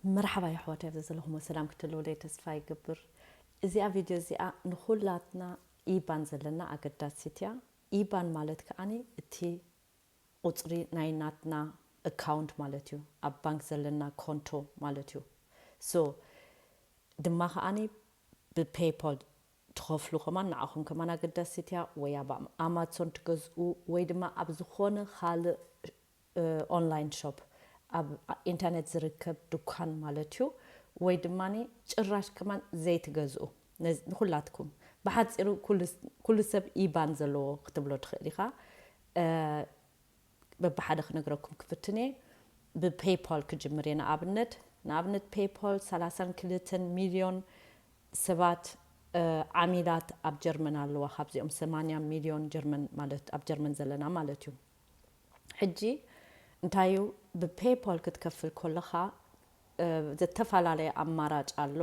መርሓባ የሕዋት፣ ኣብዚ ዘለኹሞ ሰላም ክትህልውለይ ተስፋ ይገብር። እዚኣ ቪድዮ እዚኣ ንኹላትና ኢባን ዘለና ኣገዳሲት እያ። ኢባን ማለት ከዓኒ እቲ ቁፅሪ ናይ ናትና ኣካውንት ማለት እዩ፣ ኣብ ባንክ ዘለና ኮንቶ ማለት እዩ። ሶ ድማ ከዓኒ ብፔይፖል ትኸፍሉ ከማን ንዓኹም ከማን ኣገዳሲት እያ። ወይ ኣብ ኣማዞን ትገዝኡ ወይ ድማ ኣብ ዝኾነ ካልእ ኦንላይን ሾፕ፣ ኣብ ኢንተርኔት ዝርከብ ድኳን ማለት እዩ። ወይ ድማ ጭራሽ ከማን ዘይትገዝኡ፣ ንኹላትኩም ብሓፂሩ ኩሉ ሰብ ኢባን ዘለዎ ክትብሎ ትኽእል ኢኻ። በብሓደ ክነግረኩም ክፍትን እየ። ብፔይፖል ክጅምር እየ። ንኣብነት ንኣብነት ፔይፖል ሰላሳን ክልተን ሚልዮን ሰባት ዓሚላት ኣብ ጀርመን ኣለዋ። ካብዚኦም ሰማንያ ሚልዮን ጀርመን ማለት ኣብ ጀርመን ዘለና ማለት እዩ። ሕጂ እንታይ እዩ፣ ብፔይፖል ክትከፍል ከለኻ ዝተፈላለየ ኣማራጭ ኣሎ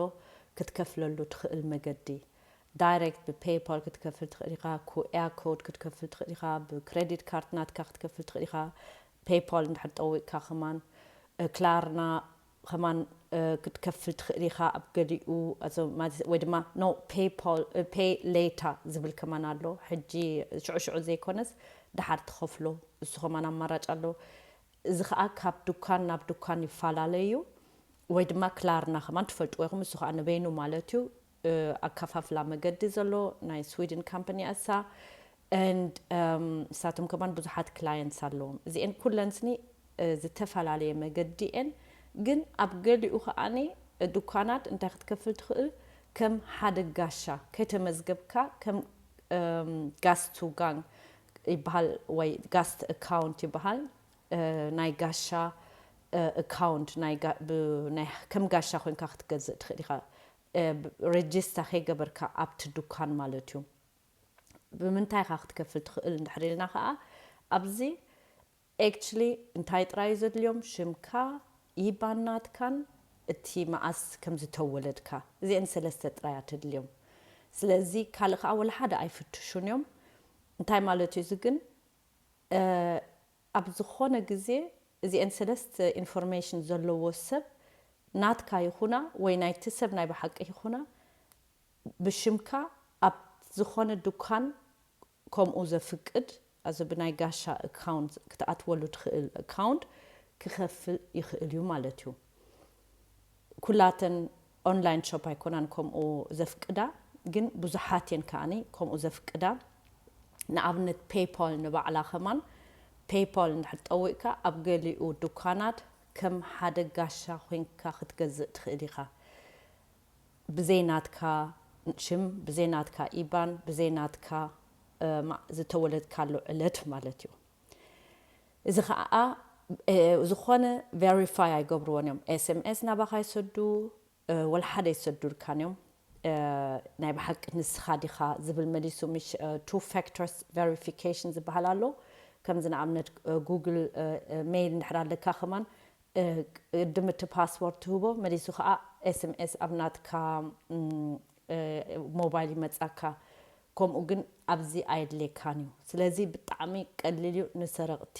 ክትከፍለሉ ትኽእል መገዲ። ዳይሬክት ብፔይፖል ክትከፍል ትኽእል ኢኻ፣ ኩ ኤር ኮድ ክትከፍል ትኽእል ኢኻ፣ ብክሬዲት ካርድ ናትካ ክትከፍል ትኽእል ኢኻ። ፔይፖል እንድሕር ጠዊቕካ ከማን ክላርና ከማን ክትከፍል ትኽእል ኢኻ። ኣብ ገሊኡ ወይ ድማ ኖ ፔይፖል ፔይ ሌታ ዝብል ከማን ኣሎ። ሕጂ ሽዑ ሽዑ ዘይኮነስ ደሓር ትኸፍሎ፣ እሱ ከማን ኣማራጭ ኣሎ። እዚ ከዓ ካብ ድኳን ናብ ድኳን ይፈላለ እዩ። ወይ ድማ ክላርና ከማን ትፈልጥዎ ኢኹም፣ እሱ ከዓ ንበይኑ ማለት እዩ። ኣከፋፍላ መገዲ ዘሎ ናይ ስዊድን ካምፓኒ እሳ። ንሳቶም ከማን ብዙሓት ክላየንትስ ኣለዎም። እዚአን ኩለን ስኒ ዝተፈላለየ መገዲ እየን። ግን ኣብ ገሊኡ ከዓኒ ድኳናት እንታይ ክትከፍል ትኽእል፣ ከም ሓደ ጋሻ ከይተመዝገብካ ከም ጋስት ቱጋንግ ይበሃል ወይ ጋስት ኣካውንት ይበሃል። ናይ ጋሻ ኣካውንት ከም ጋሻ ኮይንካ ክትገዝእ ትኽእል ኢኻ። ሬጅስታ ከይገበርካ ኣብቲ ድኳን ማለት እዩ። ብምንታይ ኢኻ ክትከፍል ትኽእል እንድሕር ኢልና ከዓ ኣብዚ actually እንታይ ጥራይ እዩ ዘድልዮም? ሽምካ፣ ኢባን ናትካን እቲ መዓስ ከም ዝተወለድካ፣ እዚአን ሰለስተ ጥራይ እያ ተድልዮም። ስለዚ ካልእ ከዓ ወላ ሓደ ኣይፍትሹን እዮም። እንታይ ማለት እዩ እዚ ግን? ኣብ ዝኾነ ግዜ እዚአን ሰለስተ ኢንፎርሜሽን ዘለዎ ሰብ ናትካ ይኹና ወይ ናይቲ ሰብ ናይ ብሓቂ ይኹና ብሽምካ ኣብ ዝኾነ ድኳን ከምኡ ዘፍቅድ ኣዚ ብናይ ጋሻ ኣካውንት ክትኣትወሉ ትኽእል ኣካውንት ክኸፍል ይኽእል እዩ ማለት እዩ። ኩላተን ኦንላይን ሾፕ ኣይኮናን ከምኡ ዘፍቅዳ፣ ግን ብዙሓት እየን ከዓኒ ከምኡ ዘፍቅዳ። ንኣብነት ፔይፖል ንባዕላ ከማን ፔይፖል እንድሕር ጠዊቕካ ኣብ ገሊኡ ድኳናት ከም ሓደ ጋሻ ኮይንካ ክትገዝእ ትኽእል ኢኻ። ብዘይ ናትካ ሽም፣ ብዘይ ናትካ ኢባን፣ ብዘይ ናትካ ዝተወለድካሉ ዕለት ማለት እዩ። እዚ ከዓ ዝኾነ ቨሪፋይ ኣይገብርዎን እዮም። ኤስኤምኤስ ናባኻ ይሰዱ፣ ወላ ሓደ ይሰዱልካን እዮም። ናይ ብሓቂ ንስኻ ዲኻ ዝብል መሊሱ፣ ምሽ ቱ ፋክተርስ ቨሪፊኬሽን ዝበሃል ኣሎ። ከምዚ ንኣብነት ጉግል ሜይል እንድሕር ኣለካ ከማን ቅድሚ እቲ ፓስወርድ ትህቦ፣ መሊሱ ከዓ ኤስኤምኤስ ኣብ ናትካ ሞባይል ይመፃካ። ከምኡ ግን ኣብዚ ኣየድልየካን እዩ። ስለዚ ብጣዕሚ ቀሊል እዩ ንሰረቕቲ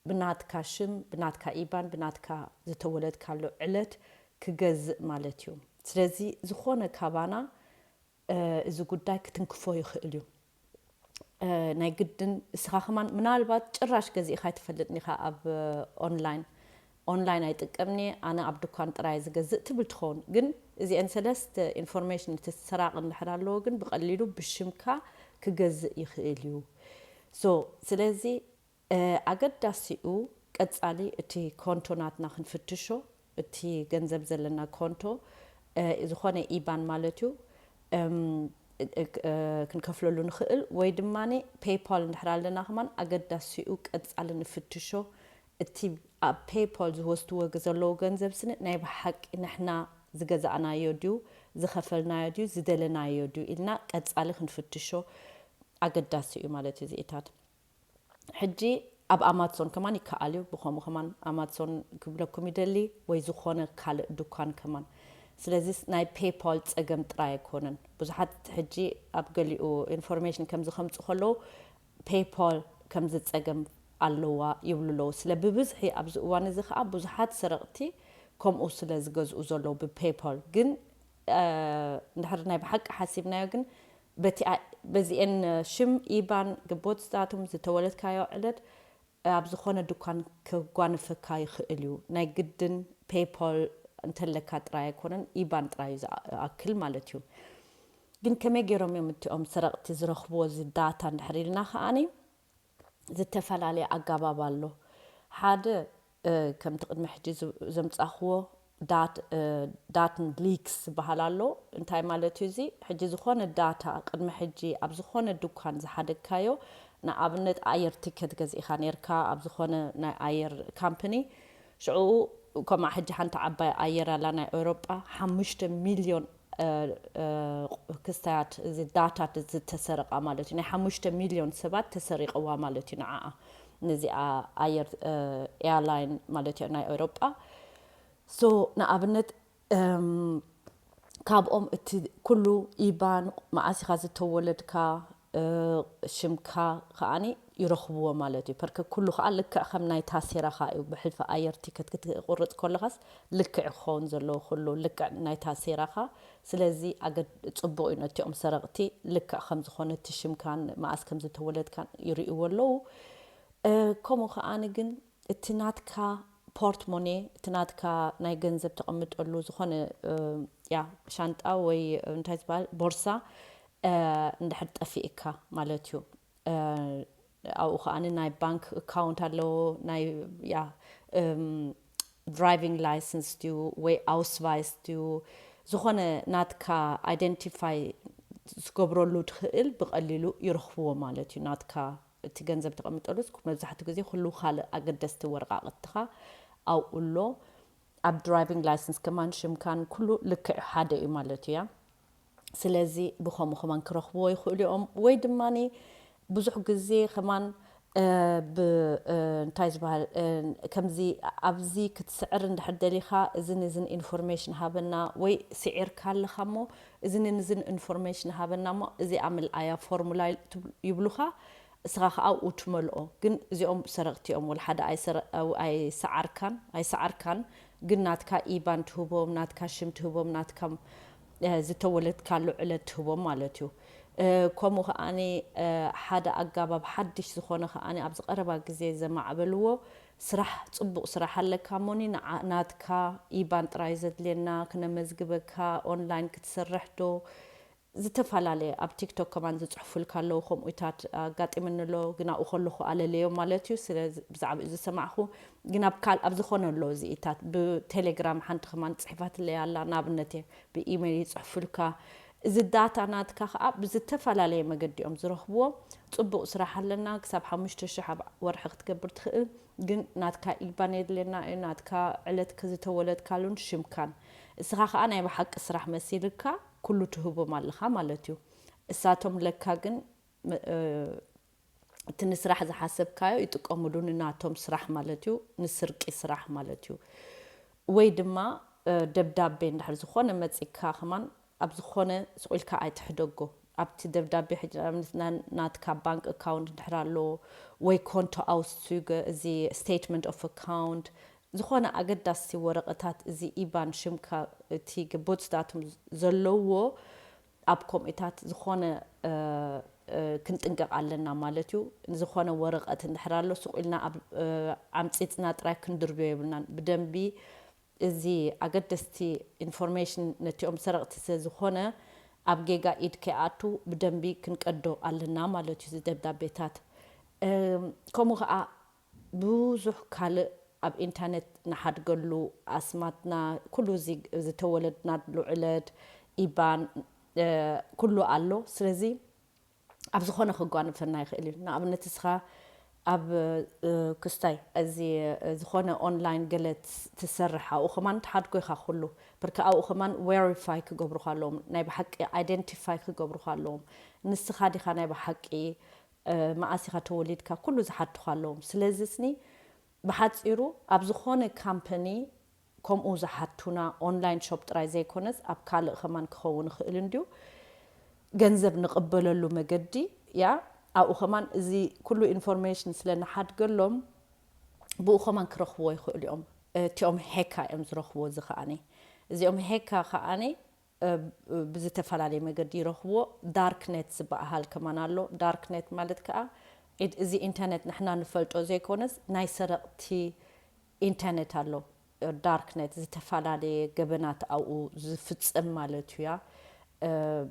ብናትካ ሽም፣ ብናትካ ኢባን፣ ብናትካ ዝተወለድካሉ ዕለት ክገዝእ ማለት እዩ። ስለዚ ዝኾነ ካባና እዚ ጉዳይ ክትንክፎ ይኽእል እዩ። ናይ ግድን እስኻ ከማን ምናልባት ጭራሽ ገዚእኻ ኣይትፈልጥን ኢኻ ኣብ ኦንላይን። ኦንላይን ኣይጥቀምኒ ኣነ፣ ኣብ ድኳን ጥራይ ዝገዝእ ትብል ትኸውን። ግን እዚአን ሰለስተ ኢንፎርሜሽን እቲ ሰራቂ እንድሕር ኣለዎ ግን ብቐሊሉ ብሽምካ ክገዝእ ይኽእል እዩ። ሶ ስለዚ ኣገዳሲኡ ቀጻሊ እቲ ኮንቶ ናትና ክንፍትሾ፣ እቲ ገንዘብ ዘለና ኮንቶ፣ ዝኾነ ኢባን ማለት እዩ፣ ክንከፍለሉ ንኽእል። ወይ ድማ ፔይፖል እንድሕር ኣለና ከማን ኣገዳሲኡ ቀጻሊ ንፍትሾ። እቲ ኣብ ፔይፖል ዝወስድዎ ዘለዉ ገንዘብ ስኒ ናይ ብሓቂ ንሕና ዝገዛእናዮ ድዩ፣ ዝኸፈልናዮ ድዩ፣ ዝደለናዮ ድዩ ኢልና ቀጻሊ ክንፍትሾ ኣገዳሲ እዩ ማለት እዩ። እዚኢታት ሕጂ ኣብ ኣማዞን ከማን ይከኣል እዩ። ብኸምኡ ከማን ኣማዞን ክብለኩም ይደሊ፣ ወይ ዝኾነ ካልእ ድኳን ከማን። ስለዚ ናይ ፔይፖል ጸገም ጥራይ ኣይኮነን። ብዙሓት ሕጂ ኣብ ገሊኡ ኢንፎርሜሽን ከምዚ ከምጽ ከለዉ ፔይፖል ከምዚ ጸገም ኣለዋ ይብሉ ኣለዉ። ስለ ብብዝሒ ኣብዚ እዋን እዚ ከኣ ብዙሓት ሰረቕቲ ከምኡ ስለ ዝገዝኡ ዘለዉ ብፔይፖል ግን፣ እንድሕር ናይ ብሓቂ ሓሲብናዮ ግን፣ በዚአን ሽም ኢባን ግቦት ዛቶም ዝተወለድካዮ ዕለት ኣብ ዝኾነ ድኳን ከጓንፈካ ይኽእል እዩ። ናይ ግድን ፔይፖል እንተለካ ጥራይ ኣይኮነን፣ ኢባን ጥራይ እዩ ዝኣክል ማለት እዩ። ግን ከመይ ገይሮም እዮም እቲኦም ሰረቕቲ ዝረኽብዎ እዚ ዳታ እንድሕር ኢልና ከኣኒ፣ ዝተፈላለየ ኣጋባብ ኣሎ። ሓደ፣ ከምቲ ቅድሚ ሕጂ ዘምጻኽዎ ዳትን ሊክስ ዝበሃል ኣሎ። እንታይ ማለት እዩ እዚ? ሕጂ ዝኾነ ዳታ ቅድሚ ሕጂ ኣብ ዝኾነ ድኳን ዝሓደግካዮ፣ ንኣብነት ኣየር ቲከት ገዚእኻ ነርካ ኣብ ዝኾነ ናይ ኣየር ካምፕኒ፣ ሽዑ ከምኣ ሕጂ ሓንቲ ዓባይ ኣየር ኣላ ናይ ኤውሮጳ፣ ሓሙሽተ ሚልዮን ክስታያት እዚ ዳታ ዝተሰረቃ ማለት እዩ። ናይ ሓሙሽተ ሚልዮን ሰባት ተሰሪቅዋ ማለት እዩ። ንዓኣ ነዚኣ ኣየር ኤርላይን ማለት እዩ ናይ ኤውሮጳ። ሶ ንኣብነት ካብኦም እቲ ኩሉ ኢባን መዓሲኻ ዝተወለድካ ሽምካ ከዓኒ ይረኽብዎ ማለት እዩ። ፐርከ ኩሉ ከዓ ልክዕ ከም ናይ ታሴራኻ እዩ። ብሕልፊ ኣየር ቲከት ክትቁርፅ ከለኻስ ልክዕ ክኸውን ዘለዎ ኩሉ ልክዕ ናይ ታሴራኻ። ስለዚ ኣገድ ፅቡቅ እዩ። ነቲኦም ሰረቕቲ ልክዕ ከም ዝኾነ እቲ ሽምካን መዓስ ከም ዝተወለድካን ይርእይዎ ኣለዉ። ከምኡ ከዓኒ ግን እቲ ናትካ ፖርትሞኔ፣ እቲ ናትካ ናይ ገንዘብ ተቐምጠሉ ዝኾነ ያ ሻንጣ ወይ እንታይ ዝበሃል ቦርሳ እንድሕር ጠፊእካ ማለት እዩ። ኣብኡ ከዓኒ ናይ ባንክ ኣካውንት ኣለዎ፣ ናይ ያ ድራይቪንግ ላይሰንስ ድዩ ወይ ኣውስቫይስ ድዩ፣ ዝኾነ ናትካ ኣይደንቲፋይ ዝገብረሉ ትኽእል ብቐሊሉ ይረኽብዎ ማለት እዩ። ናትካ እቲ ገንዘብ ተቐምጠሉስ መብዛሕትኡ ግዜ ኩሉ ካልእ ኣገደስቲ ወረቓቕትኻ ኣብኡ ኣሎ። ኣብ ድራይቪንግ ላይሰንስ ከማን ሽምካን ኩሉ ልክዕ ሓደ እዩ ማለት እያ። ስለዚ ብኸምኡ ከማን ክረኽብዎ ይኽእሉ እዮም። ወይ ድማ ብዙሕ ግዜ ከማን እንታይ ዝበሃል ከምዚ ኣብዚ ክትስዕር እንድሕር ደሊኻ እዝን እዝን ኢንፎርሜሽን ሃበና ወይ ስዒርካ ኣለኻ እሞ እዝን እዝን ኢንፎርሜሽን ሃበና እሞ እዚኣ ምልኣያ ፎርሙላ ይብሉኻ። እስኻ ከዓ ኣብኡ ትመልኦ። ግን እዚኦም ሰረቕቲ እዮም። ወላ ሓደ ኣይሰዓርካን ኣይሰዓርካን፣ ግን ናትካ ኢባን ትህቦም፣ ናትካ ሽም ትህቦም፣ ናትካ ዝተወለድካሉ ዕለት ትህቦም ማለት እዩ። ከምኡ ከዓኒ ሓደ ኣጋባብ ሓድሽ ዝኾነ ከዓኒ ኣብዚ ቀረባ ግዜ ዘማዕበልዎ ስራሕ፣ ፅቡቕ ስራሕ ኣለካ እሞኒ ናትካ ኢባን ጥራይ ዘድልየና ክነመዝግበካ፣ ኦንላይን ክትሰርሕ ዶ ዝተፈላለየ ኣብ ቲክቶክ ከማን ዝፅሕፉልካ ኣለዉ። ከምኡታት ኣጋጢምኒ ኣሎ፣ ግን ኣብኡ ከለኹ ኣለለዮ ማለት እዩ። ስለ ብዛዕባኡ ዝሰማዕኹ ግን ኣብ ካል ኣብ ዝኾነ ኣሎ እዚኢታት ብቴሌግራም ሓንቲ ከማን ፅሒፋትለይ ኣላ። ንኣብነት እየ ብኢሜይል ይፅሕፉልካ። እዚ ዳታ ናትካ ከዓ ብዝተፈላለየ መገዲ እዮም ዝረኽብዎ። ፅቡቕ ስራሕ ኣለና፣ ክሳብ ሓሙሽተ ሽሕ ኣብ ወርሒ ክትገብር ትኽእል። ግን ናትካ ኢባን የድልየና እዩ፣ ናትካ ዕለት ዝተወለድካሉን ሽምካን። እስኻ ከዓ ናይ ብሓቂ ስራሕ መሲልካ ኩሉ ትህቦም ኣለኻ ማለት እዩ። እሳቶም ለካ ግን እቲ ንስራሕ ዝሓሰብካዮ ይጥቀምሉ ንናቶም ስራሕ ማለት እዩ፣ ንስርቂ ስራሕ ማለት እዩ። ወይ ድማ ደብዳቤ እንድሕር ዝኾነ መፂካ ከማን ኣብ ዝኾነ ስቕ ኢልካ ኣይትሕደጎ። ኣብቲ ደብዳቤ ሕጂ ናትካ ባንክ ኣካውንት እንድሕር ኣለዎ ወይ ኮንቶ ኣውስቱገ እዚ ስቴትመንት ኦፍ ኣካውንት ዝኾነ ኣገዳሲ ወረቐታት እዚ ኢባን ሽምካ እቲ ግቦት ዳቱም ዘለዎ ኣብ ኮምኢታት ዝኾነ ክንጥንቀቕ ኣለና ማለት እዩ። ዝኾነ ወረቐት እንድሕር ኣሎ ስቕ ኢልና ኣብ ዓምፂፅና ጥራይ ክንድርብዮ የብልናን። ብደንቢ እዚ ኣገደስቲ ኢንፎርሜሽን ነቲኦም ሰረቕቲ ስለ ዝኾነ ኣብ ጌጋ ኢድ ከይኣቱ ብደንቢ ክንቀዶ ኣለና ማለት እዩ። እዚ ደብዳቤታት ከምኡ ከዓ ብዙሕ ካልእ ኣብ ኢንተርኔት ንሓድገሉ ኣስማትና ኩሉ እዚ ዝተወለድናሉ ዕለት ኢባን ኩሉ ኣሎ። ስለዚ ኣብ ዝኾነ ክጓንፈና ይኽእል እዩ። ንኣብነት እስኻ ኣብ ክስታይ እዚ ዝኾነ ኦንላይን ገለ ትሰርሕ ኣብኡ ከማን ትሓድጎ ኢኻ ኩሉ ብርካ ኣብኡ ከማን ዌሪፋይ ክገብሩኻ ኣለዎም፣ ናይ ብሓቂ ኣይደንቲፋይ ክገብሩኻ ኣለዎም። ንስኻ ዲኻ ናይ ብሓቂ መኣስ ኢኻ ተወሊድካ ኩሉ ዝሓቱኻ ኣለዎም። ስለዚ ስኒ ብሓፂሩ ኣብ ዝኾነ ካምፓኒ ከምኡ ዝሓቱና ኦንላይን ሾፕ ጥራይ ዘይኮነስ ኣብ ካልእ ከማን ክኸውን ይኽእል እንድዩ ገንዘብ ንቕበለሉ መገዲ ያ ኣብኡ ከማን እዚ ኩሉ ኢንፎርሜሽን ስለ ንሓድገሎም ብኡ ከማን ክረኽብዎ ይኽእሉ እዮም። እቲኦም ሄካ እዮም ዝረኽብዎ። እዚ ከኣኒ እዚኦም ሄካ ከኣኒ ብዝተፈላለየ መገዲ ይረኽብዎ። ዳርክኔት ዝበሃል ከማን ኣሎ። ዳርክኔት ማለት ከዓ እዚ ኢንተርኔት ንሕና ንፈልጦ ዘይኮነስ ናይ ሰረቕቲ ኢንተርኔት ኣሎ። ዳርክኔት ዝተፈላለየ ገበናት ኣብኡ ዝፍጸም ማለት እያ።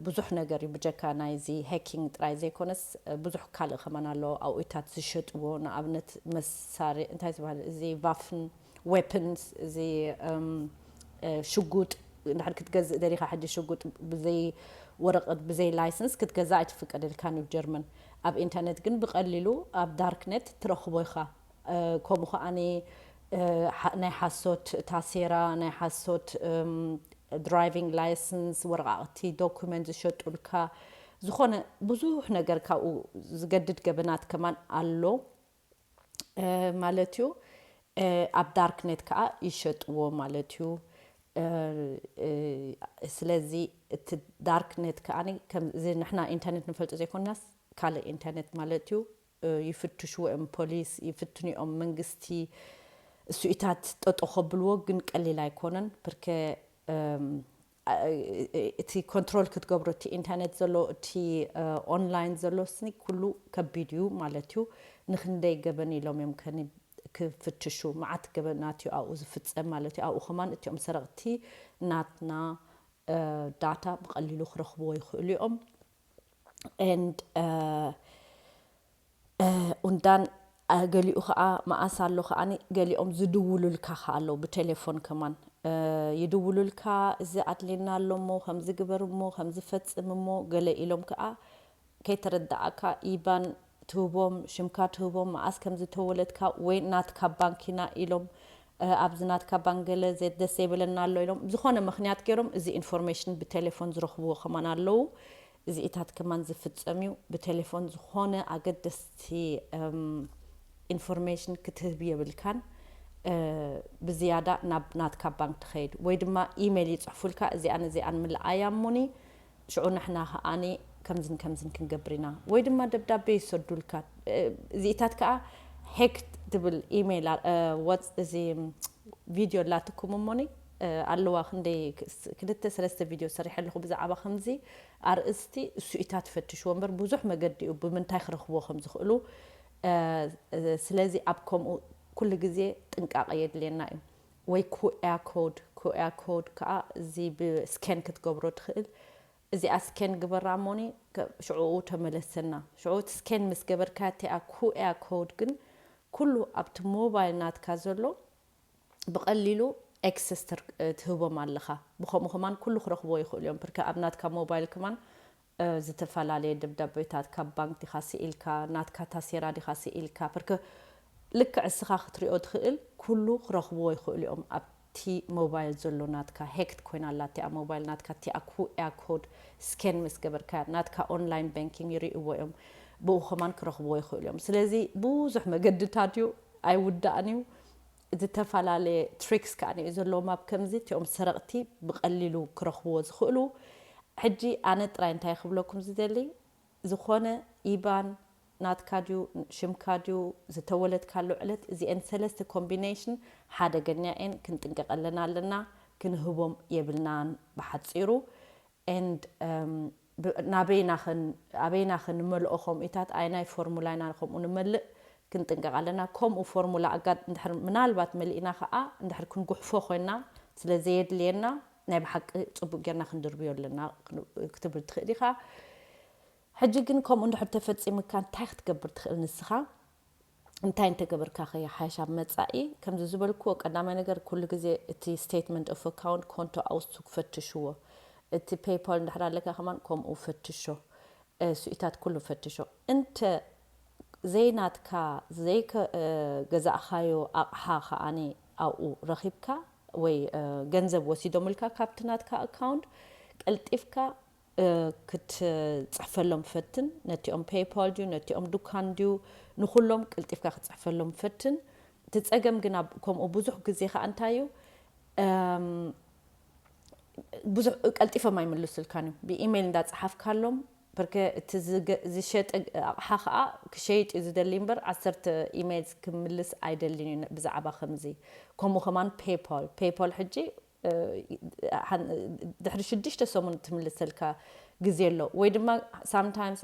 ብዙሕ ነገር እዩ ብጀካ ናይዚ ሄኪንግ ጥራይ ዘይኮነስ ብዙሕ ካልእ ከማን ኣሎ። ኣብኡታት ዝሸጥዎ ንኣብነት መሳሪ እንታይ ዝበሃል እዚ ቫፍን ዌፐንስ እዚ ሽጉጥ እንድሕር ክትገዝእ ደሊኻ ሕጂ ሽጉጥ ብዘይ ወረቐት ብዘይ ላይሰንስ ክትገዛ ኣይትፍቀደልካን እዩ ጀርመን። ኣብ ኢንተርኔት ግን ብቐሊሉ ኣብ ዳርክኔት ትረኽቦ ኢኻ። ከምኡ ከዓኒ ናይ ሓሶት ታሴራ ናይ ሓሶት ድራይቪንግ ላይሰንስ ወረቃቅቲ ዶኩመንት ዝሸጡልካ ዝኾነ ብዙሕ ነገር ካብኡ ዝገድድ ገበናት ከማን ኣሎ ማለት እዩ። ኣብ ዳርክኔት ከዓ ይሸጥዎ ማለት እዩ። ስለዚ እቲ ዳርክኔት ከዓ እዚ ንሕና ኢንተርኔት ንፈልጦ ዘይኮንናስ ካልእ ኢንተርኔት ማለት እዩ። ይፍትሽዎ እዮም ፖሊስ ይፍትኑ እዮም መንግስቲ። እሱኢታት ጠጦ ከብልዎ ግን ቀሊል ኣይኮነን። ብርከ እቲ ኮንትሮል ክትገብሮ እቲ ኢንተርኔት ዘሎ እቲ ኦንላይን ዘሎ ስኒ ኩሉ ከቢድ እዩ ማለት እዩ። ንክንደይ ገበን ኢሎም እዮም ከኒ ክፍትሹ መዓት ገበናት እዩ ኣብኡ ዝፍፀም ማለት እዩ። ኣብኡ ከማን እቲኦም ሰረቕቲ ናትና ዳታ ብቐሊሉ ክረኽብዎ ይኽእሉ እዮም። And ኡንዳን ገሊኡ ከዓ መኣስ ኣሎ ከዓኒ ገሊኦም ዝድውሉልካ ከዓ ኣለዉ ብቴሌፎን ከማን ይድውሉልካ። እዚ ኣድልየና ኣሎ እሞ ከምዚ ግበር እሞ ከምዚ ፈፅም እሞ ገለ ኢሎም ከዓ ከይተረዳእካ ኢባን ትህቦም ሽምካ ትህቦም መኣስ ከም ዝተወለድካ ወይ ናትካ ባንኪና ኢሎም ኣብዚ ናትካ ባንክ ገለ ደስ ዘይበለና ኣሎ ኢሎም ዝኾነ ምክንያት ገይሮም እዚ ኢንፎርሜሽን ብቴሌፎን ዝረኽብዎ ከማን ኣለዉ። እዚኢታት ከማን ዝፍጸም እዩ። ብቴሌፎን ዝኾነ ኣገደስቲ ኢንፎርሜሽን ክትህብ የብልካን። ብዝያዳ ናብ ናትካ ባንክ ትኸይድ ወይ ድማ ኢሜይል ይፅሕፉልካ እዚኣን እዚኣን ምልኣያ እሞኒ ሽዑ ንሕና ከዓኒ ከምዝን ከምዝን ክንገብር ኢና ወይ ድማ ደብዳቤ ይሰዱልካ። እዚኢታት ከዓ ሄክ ትብል ኢሜይል ወፅ እዚ ቪድዮ ኣላትኩም እሞኒ ኣለዋ ክንደይ ክልተ ሰለስተ ቪድዮ ሰሪሐ ኣለኹ ብዛዕባ ከምዚ ኣርእስቲ እሱኢታት ፈትሽዎ እምበር ብዙሕ መገዲ እዩ ብምንታይ ክረኽብዎ ከም ዝኽእሉ። ስለዚ ኣብ ከምኡ ኩሉ ግዜ ጥንቃቐ የድልየና እዩ። ወይ ኩያ ኮድ ኩያ ኮድ ከዓ እዚ ብስኬን ክትገብሮ ትኽእል። እዚኣ ስኬን ግበራ እሞኒ ሽዕኡ ተመለሰና። ሽዑ እቲ ስኬን ምስ ገበርካ እቲኣ ኩያ ኮድ ግን ኩሉ ኣብቲ ሞባይል ናትካ ዘሎ ብቐሊሉ ኤክሰስ ትህቦም ኣለኻ። ብኸምኡ ከማን ኩሉ ክረኽቦ ይኽእሉ እዮም። ብርከ ኣብ ናትካ ሞባይል ከማን ዝተፈላለየ ደብዳቤታት ካብ ባንክ ዲኻ ስኢልካ ናትካ ታሴራ ዲኻ ስኢልካ ብርከ ልክዕ እስኻ ክትሪኦ ትኽእል ኩሉ ክረኽብዎ ይኽእሉ እዮም። ኣብቲ ሞባይል ዘሎ ናትካ ሄክት ኮይና ኣላ እቲኣ ሞባይል ናትካ እቲኣ ኩያ ኮድ ስኬን ምስ ገበርካ ናትካ ኦንላይን ባንኪንግ ይርእይዎ እዮም። ብኡ ከማን ክረኽብዎ ይኽእሉ እዮም። ስለዚ ብዙሕ መገድታት እዩ ኣይውዳእን እዩ። ዝተፈላለየ ትሪክስ ከዓ ንዩ ዘለዎም ኣብ ከምዚ እቲኦም ሰረቕቲ ብቐሊሉ ክረኽብዎ ዝኽእሉ። ሕጂ ኣነ ጥራይ እንታይ ክብለኩም ዝደሊ ዝኾነ ኢባን ናትካ ድዩ ሽምካ ድዩ ዝተወለድካሉ ዕለት እዚአን ሰለስተ ኮምቢኔሽን ሓደገኛ እየን። ክንጥንቀቀለን ኣለና። ክንህቦም የብልናን ብሓፂሩ። And ናበይና ኣበይና ክንመልኦ ከምኡታት ኣይናይ ፎርሙላ ኢና ከምኡ ንመልእ ክንጥንቀቕ ኣለና። ከምኡ ፎርሙላ ኣጋ እንድሕር ምናልባት መሊእና ከዓ እንድሕር ክንጉሕፎ ኮይና ስለ ዘየድልየና ናይ ብሓቂ ፅቡቅ ጌርና ክንድርብዮ ኣለና ክትብል ትኽእል ኢኻ። ሕጂ ግን ከምኡ እንድሕር ተፈፂምካ እንታይ ክትገብር ትኽእል ንስኻ? እንታይ እንተገበርካ ከ ይሓይሽ ኣብ መጻኢ? ከምዚ ዝበልክዎ ቀዳማይ ነገር ኩሉ ግዜ እቲ statement of account ኮንቶ ኣውስቱክ ፈትሽዎ። እቲ PayPal እንድሕር ኣለካ ከማን ከምኡ ፈትሾ። ስኢታት ኩሉ ፈትሾ። እንተ ዘይናትካ ዘይገዛእኻዮ ኣቕሓ ከዓኒ ኣብኡ ረኺብካ ወይ ገንዘብ ወሲዶምልካ ካብቲ ናትካ ኣካውንት ቀልጢፍካ ክትፅሕፈሎም ፈትን። ነቲኦም PayPal ድዩ ነቲኦም ዱካን ድዩ ንኩሎም ቀልጢፍካ ክትፅሕፈሎም ፈትን። እቲ ፀገም ግን ኣብ ከምኡ ብዙሕ ግዜ ከዓ እንታይ እዩ ብዙሕ ቀልጢፎም ኣይምልሱልካን እዩ ብኢሜይል እንዳፀሓፍካሎም ፐርከ እቲ ዝሸጠ ኣቕሓ ከዓ ክሸይጥ እዩ ዝደሊ እምበር ዓሰርተ ኢሜይል ክምልስ ኣይደልን እዩ ብዛዕባ ከምዚ። ከምኡ ከማን ፔይፖል ፔይፖል ሕጂ ድሕሪ ሽዱሽተ ሰሙን ትምልሰልካ ግዜ ኣሎ ወይ ድማ ሳምታይምስ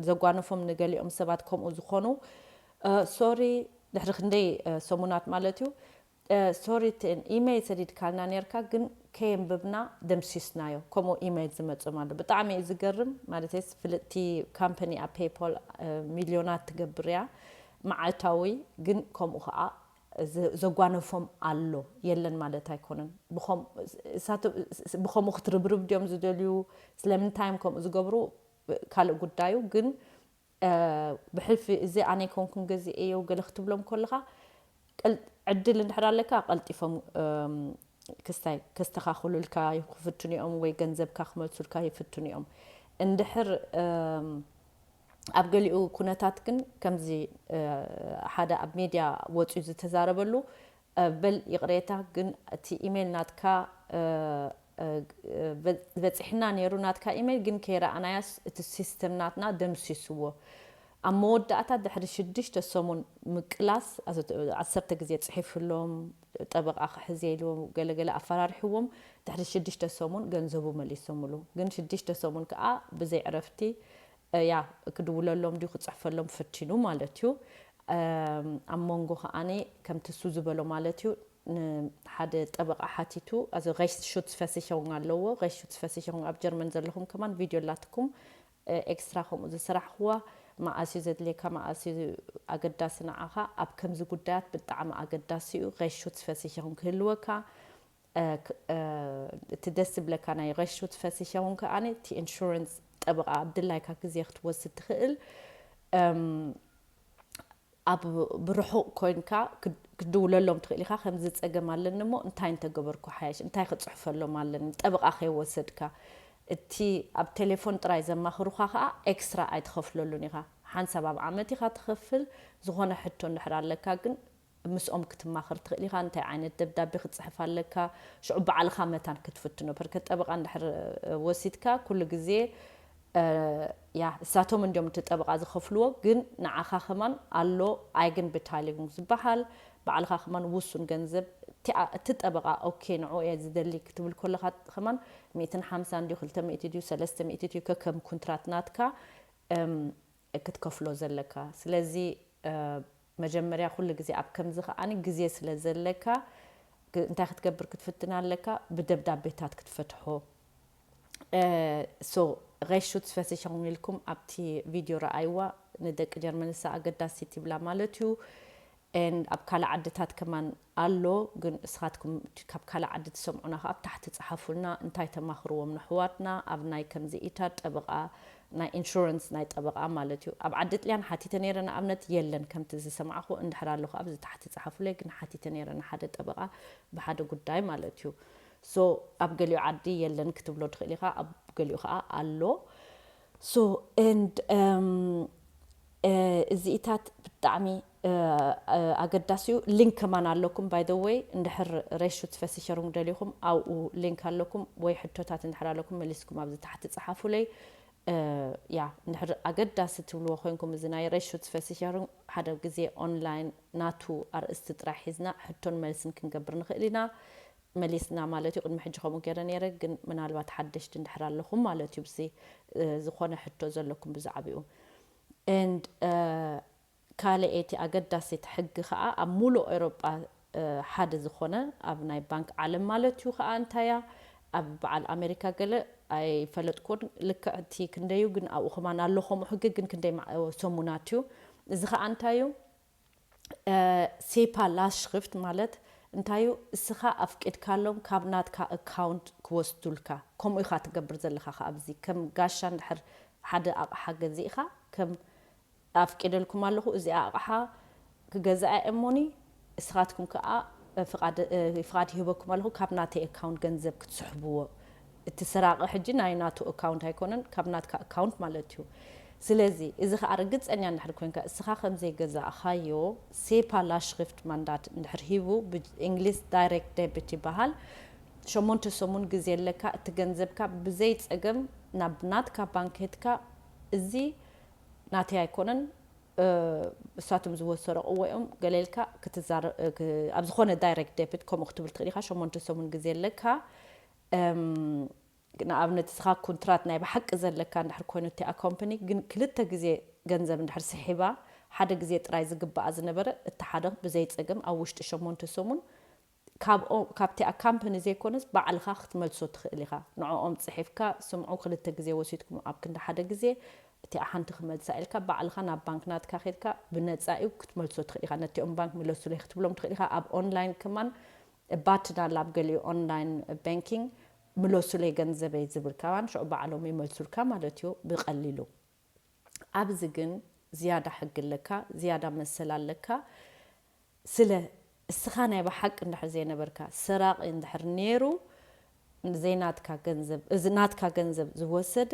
ዘጓነፎም ንገሊኦም ሰባት ከምኡ ዝኾኑ ሶሪ ድሕሪ ክንደይ ሰሙናት ማለት እዩ ሶሪ ኢሜይል ሰዲድካልና ነርካ ግን ከየንብብና ደምሲስናዮ። ከምኡ ኢሜይል ዝመፅም ኣሎ። ብጣዕሚ እዩ ዝገርም። ማለተይስ ፍልጥቲ ካምፓኒ ኣብ ፔይፖል ሚልዮናት ትገብር እያ መዓልታዊ። ግን ከምኡ ከዓ ዘጓነፎም ኣሎ የለን ማለት ኣይኮነን። ብኸምኡ ክትርብርብ ድዮም ዝደልዩ? ስለምንታይ እዮም ከምኡ ዝገብሩ ካልእ ጉዳዩ። ግን ብሕልፊ እዚ ኣነ ኣይኮንኩን ገዚኤዮ ገለ ክትብሎም ከለኻ ዕድል እንድሕር ኣለካ ቀልጢፎም ክስታይ ከስተኻኽሉልካ ክፍትኑ እዮም ወይ ገንዘብካ ክመልሱልካ ይፍትኑ እዮም። እንድሕር ኣብ ገሊኡ ኩነታት ግን ከምዚ ሓደ ኣብ ሜድያ ወፅዩ ዝተዛረበሉ በል ይቕሬታ ግን እቲ ኢሜይል ናትካ በፂሕና ነይሩ ናትካ ኢሜይል ግን ከይረኣናያስ እቲ ሲስተም ናትና ደምሲስዎ። ኣብ መወዳእታ ድሕሪ ሽዱሽተ ሰሙን ምቅላስ ዓሰርተ ግዜ ፅሒፍሎም ጠበቃ ክሕዝ ኢሉ ገለገለ ኣፈራርሕዎም። ድሕሪ ሽዱሽተ ሰሙን ገንዘቡ መሊሶምሉ። ግን ሽዱሽተ ሰሙን ከዓ ብዘይ ዕረፍቲ ያ ክድውለሎም ድዩ ክፅሕፈሎም ፈቲኑ ማለት እዩ። ኣብ መንጎ ከዓኒ ከምቲ እሱ ዝበሎ ማለት እዩ ሓደ ጠበቃ ሓቲቱ። እዚ Rechtsschutz Versicherung ኣለዎ። Rechtsschutz Versicherung ኣብ ጀርመን ዘለኹም ከማን ቪድዮ ኣላትኩም ኤክስትራ ከምኡ ዝሰራሕክዋ መኣስ እዩ ዘድልየካ መኣስ እዩ ኣገዳሲ ንዓኻ ኣብ ከምዚ ጉዳያት ብጣዕሚ ኣገዳሲ እዩ። Rechtsschutz Versicherung ክህልወካ እቲ ደስ ዝብለካ ናይ Rechtsschutz Versicherung ከኣ እቲ ኢንሹራንስ ጠበቃ ኣብ ድላይካ ግዜ ክትወስድ ትኽእል። ኣብ ብርሑቕ ኮይንካ ክትድውለሎም ትኽእል ኢኻ። ከምዚ ጸገም ኣለኒ እሞ እንታይ እንተገበርኩ ሓያሽ እንታይ ክጽሕፈሎም ኣለኒ ጠበቃ ከይወሰድካ። እቲ ኣብ ቴሌፎን ጥራይ ዘማኽሩኻ ከኣ ኤክስትራ ኣይትኸፍለሉን ኢኻ። ሓንሳብ ኣብ ዓመት ኢኻ ትኸፍል። ዝኾነ ሕቶ እንድሕር ኣለካ ግን ምስኦም ክትማኸር ትኽእል ኢኻ። እንታይ ዓይነት ደብዳቤ ክትፅሕፍ ኣለካ ሽዑ ባዕልኻ መታን ክትፍትኖ። ፐርከ ጠበቃ እንድሕር ወሲድካ ኩሉ ግዜ ያ እሳቶም እንዲዮም እቲ ጠበቃ ዝኸፍልዎ ግን ንዓኻ ከማን ኣሎ Eigenbeteiligung ዝበሃል ባዕልኻ ከማን ውሱን ገንዘብ እቲ ጠበቃ ኦኬ ንዑ እየ ዝደሊ ክትብል ከለካ ከማን ሚእትን ሓምሳ እንዲዩ ክልተ ሚእቲ ድዩ ሰለስተ ሚእቲ ድዩ ከከም ኩንትራት ናትካ ክትከፍሎ ዘለካ። ስለዚ መጀመርያ ኩሉ ግዜ ኣብ ከምዚ ከዓኒ ግዜ ስለ ዘለካ እንታይ ክትገብር ክትፍትን ኣለካ ብደብዳቤታት ክትፈትሖ። So Rechtsschutz Versicherung ኢልኩም ኣብቲ ቪድዮ ረኣይዋ። ንደቂ ጀርመን እሳ ኣገዳሲት ይብላ ማለት እዩ። And ኣብ ካልእ ዓድታት ከማን ኣሎ ግን እስኻትኩም ካብ ካልእ ዓዲ ትሰምዑና ከኣ ኣብ ታሕቲ ጸሓፉልና እንታይ ተማኽርዎም ነሕዋትና ኣብ ናይ ከምዚ ኢታ ጠበቃ ናይ ኢንሹራንስ ናይ ጠበቃ ማለት እዩ። ኣብ ዓዲ ጥልያን ሓቲተ ነይረ ንኣብነት የለን ከምቲ ዝሰማዕኹ እንድሕር ኣለኹ ኣብዚ ታሕቲ ጸሓፉለይ ግን ሓቲተ ነይረ ንሓደ ጠበቃ ብሓደ ጉዳይ ማለት እዩ። So ኣብ ገሊኡ ዓዲ የለን ክትብሎ ትኽእል ኢኻ ኣብ ገሊኡ ከኣ ኣሎ። So and እዚኢታት ብጣዕሚ ኣገዳሲ እዩ። ሊንክ ከማን ኣለኩም by the way እንድሕር Rechtsschutz Versicherung ደሊኹም ኣብኡ ሊንክ ኣለኩም ወይ ሕቶታት እንድሕር ኣለኩም መሊስኩም ኣብዚ ታሕቲ ጸሓፉለይ። ያ እንድሕር ኣገዳሲ ትብልዎ ኮይንኩም እዚ ናይ Rechtsschutz Versicherung ሓደ ግዜ ኦንላይን ናቱ ኣርእስቲ ጥራሕ ሒዝና ሕቶን መልስን ክንገብር ንኽእል ኢና። መሊስና ማለት እዩ። ቅድሚ ሕጂ ከምኡ ገይረ ነይረ ግን ምናልባት ሓደሽቲ እንድሕር ኣለኹም ማለት እዩ ብዚ ዝኾነ ሕቶ ዘለኩም ብዛዕባኡ። And ካልእ እቲ ኣገዳሲት ሕጊ ከዓ ኣብ ሙሉእ ኤውሮጳ ሓደ ዝኾነ ኣብ ናይ ባንክ ዓለም ማለት እዩ ከዓ እንታያ ኣብ በዓል ኣሜሪካ ገለ ኣይፈለጥኩን ልክዕ እቲ ክንደዩ ግን ኣብኡ ከማን ኣሎ ከምኡ ሕጊ ግን ክንደይ ሰሙናት እዩ። እዚ ከዓ እንታይ እዩ? ሴፓ ላሽክፍት ማለት እንታዩ እስኻ ኣፍቂድካሎም ካብ ናትካ ኣካውንት ክወስዱልካ ከምኡ ኢኻ ትገብር ዘለኻ ከኣብዚ ከም ጋሻ እንድሕር ሓደ ኣቕሓ ገዚእኻ ከም ኣፍቂደልኩም ኣለኹ እዚኣ ኣቕሓ ክገዝኣ እሞኒ እስኻትኩም ከዓ ፍቓድ ይህበኩም ኣለኹ ካብ ናተይ ኣካውንት ገንዘብ ክትስሕብዎ እቲ ሰራቂ ሕጂ ናይ ናቱ ኣካውንት ኣይኮነን ካብ ናትካ ኣካውንት ማለት እዩ። ስለዚ እዚ ከዓ ርግፀኛ እንድሕር ኮይንካ እስኻ ከም ዘይገዛእኻዮ ሴፓ ላሽክፍት ማንዳት እንድሕር ሂቡ ብእንግሊዝ ዳይሬክት ደብት ይበሃል። ሸሞንተ ሰሙን ግዜ ኣለካ እቲ ገንዘብካ ብዘይ ፀገም ናብ ናትካ ባንክ ሄድካ እዚ ናተይ ኣይኮነን፣ እሳቶም ዝወሰረቕዎ እዮም ገለ ኢልካ ክትዛረ ኣብ ዝኾነ ዳይሬክት ዴቢት ከምኡ ክትብል ትኽእል ኢኻ። ሸሞንተ ሰሙን ግዜ ኣለካ። ንኣብነት እስኻ ኩንትራት ናይ ብሓቂ ዘለካ እንድሕር ኮይኑ እቲኣ ኮምፕኒ ግን ክልተ ግዜ ገንዘብ እንድሕር ስሒባ ሓደ ግዜ ጥራይ ዝግባኣ ዝነበረ እቲ ሓደ ብዘይ ጸገም ኣብ ውሽጢ ሸሞንተ ሰሙን ካብቲኣ ካምፕኒ ዘይኮነስ ባዕልኻ ክትመልሶ ትኽእል ኢኻ። ንዕኦም ጽሒፍካ ስምዑ ክልተ ግዜ ወሲድኩም ኣብ ክንዲ ሓደ ግዜ እቲኣ ሓንቲ ክመልሳ ኢልካ ባዕልኻ ናብ ባንክ ናትካ ኬድካ ብነጻ እዩ ክትመልሶ ትኽእል ኢኻ። ነቲኦም ባንክ ምለሱለይ ክትብሎም ትኽእል ኢኻ። ኣብ ኦንላይን ከማን ባትን ኣላ ኣብ ገሊኡ ኦንላይን ባንኪንግ ምለሱለይ ገንዘበይ ዝብል ከማን ሽዑ ባዕሎም ይመልሱልካ ማለት እዩ ብቐሊሉ። ኣብዚ ግን ዝያዳ ሕጊ ኣለካ፣ ዝያዳ መሰል ኣለካ። ስለ እስኻ ናይ ብሓቂ እንድሕር ዘይነበርካ ሰራቒ እንድሕር ነይሩ ዘይናትካ ገንዘብ እዚ ናትካ ገንዘብ ዝወሰደ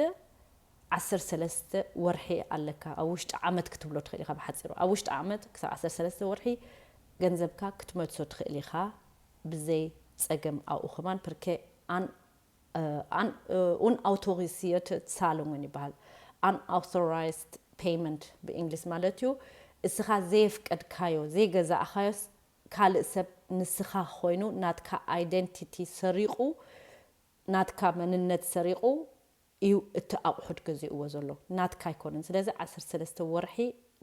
ዓሰርተ ሰለስተ ወርሒ ኣለካ። ኣብ ውሽጢ ዓመት ክትብሎ ትኽእል ኢኻ ብሓፂሩ። ኣብ ውሽጢ ዓመት ክሳብ ዓሰርተ ሰለስተ ወርሒ ገንዘብካ ክትመልሶ ትኽእል ኢኻ ብዘይ ጸገም ኣብኡ ከማን ፕርኬ ኣን unauthoriseerde Zahlungen ይበሃል። Unauthorized payment ብእንግሊዝ ማለት እዩ። እስኻ ዘየፍቀድካዮ ዘይገዛእኻዮስ ካልእ ሰብ ንስኻ ኮይኑ ናትካ ኣይደንቲቲ ሰሪቑ ናትካ መንነት ሰሪቑ እዩ እቲ ኣቑሑት ገዚእዎ ዘሎ ናትካ ኣይኮነን። ስለዚ ዓሰርተ ሰለስተ ወርሒ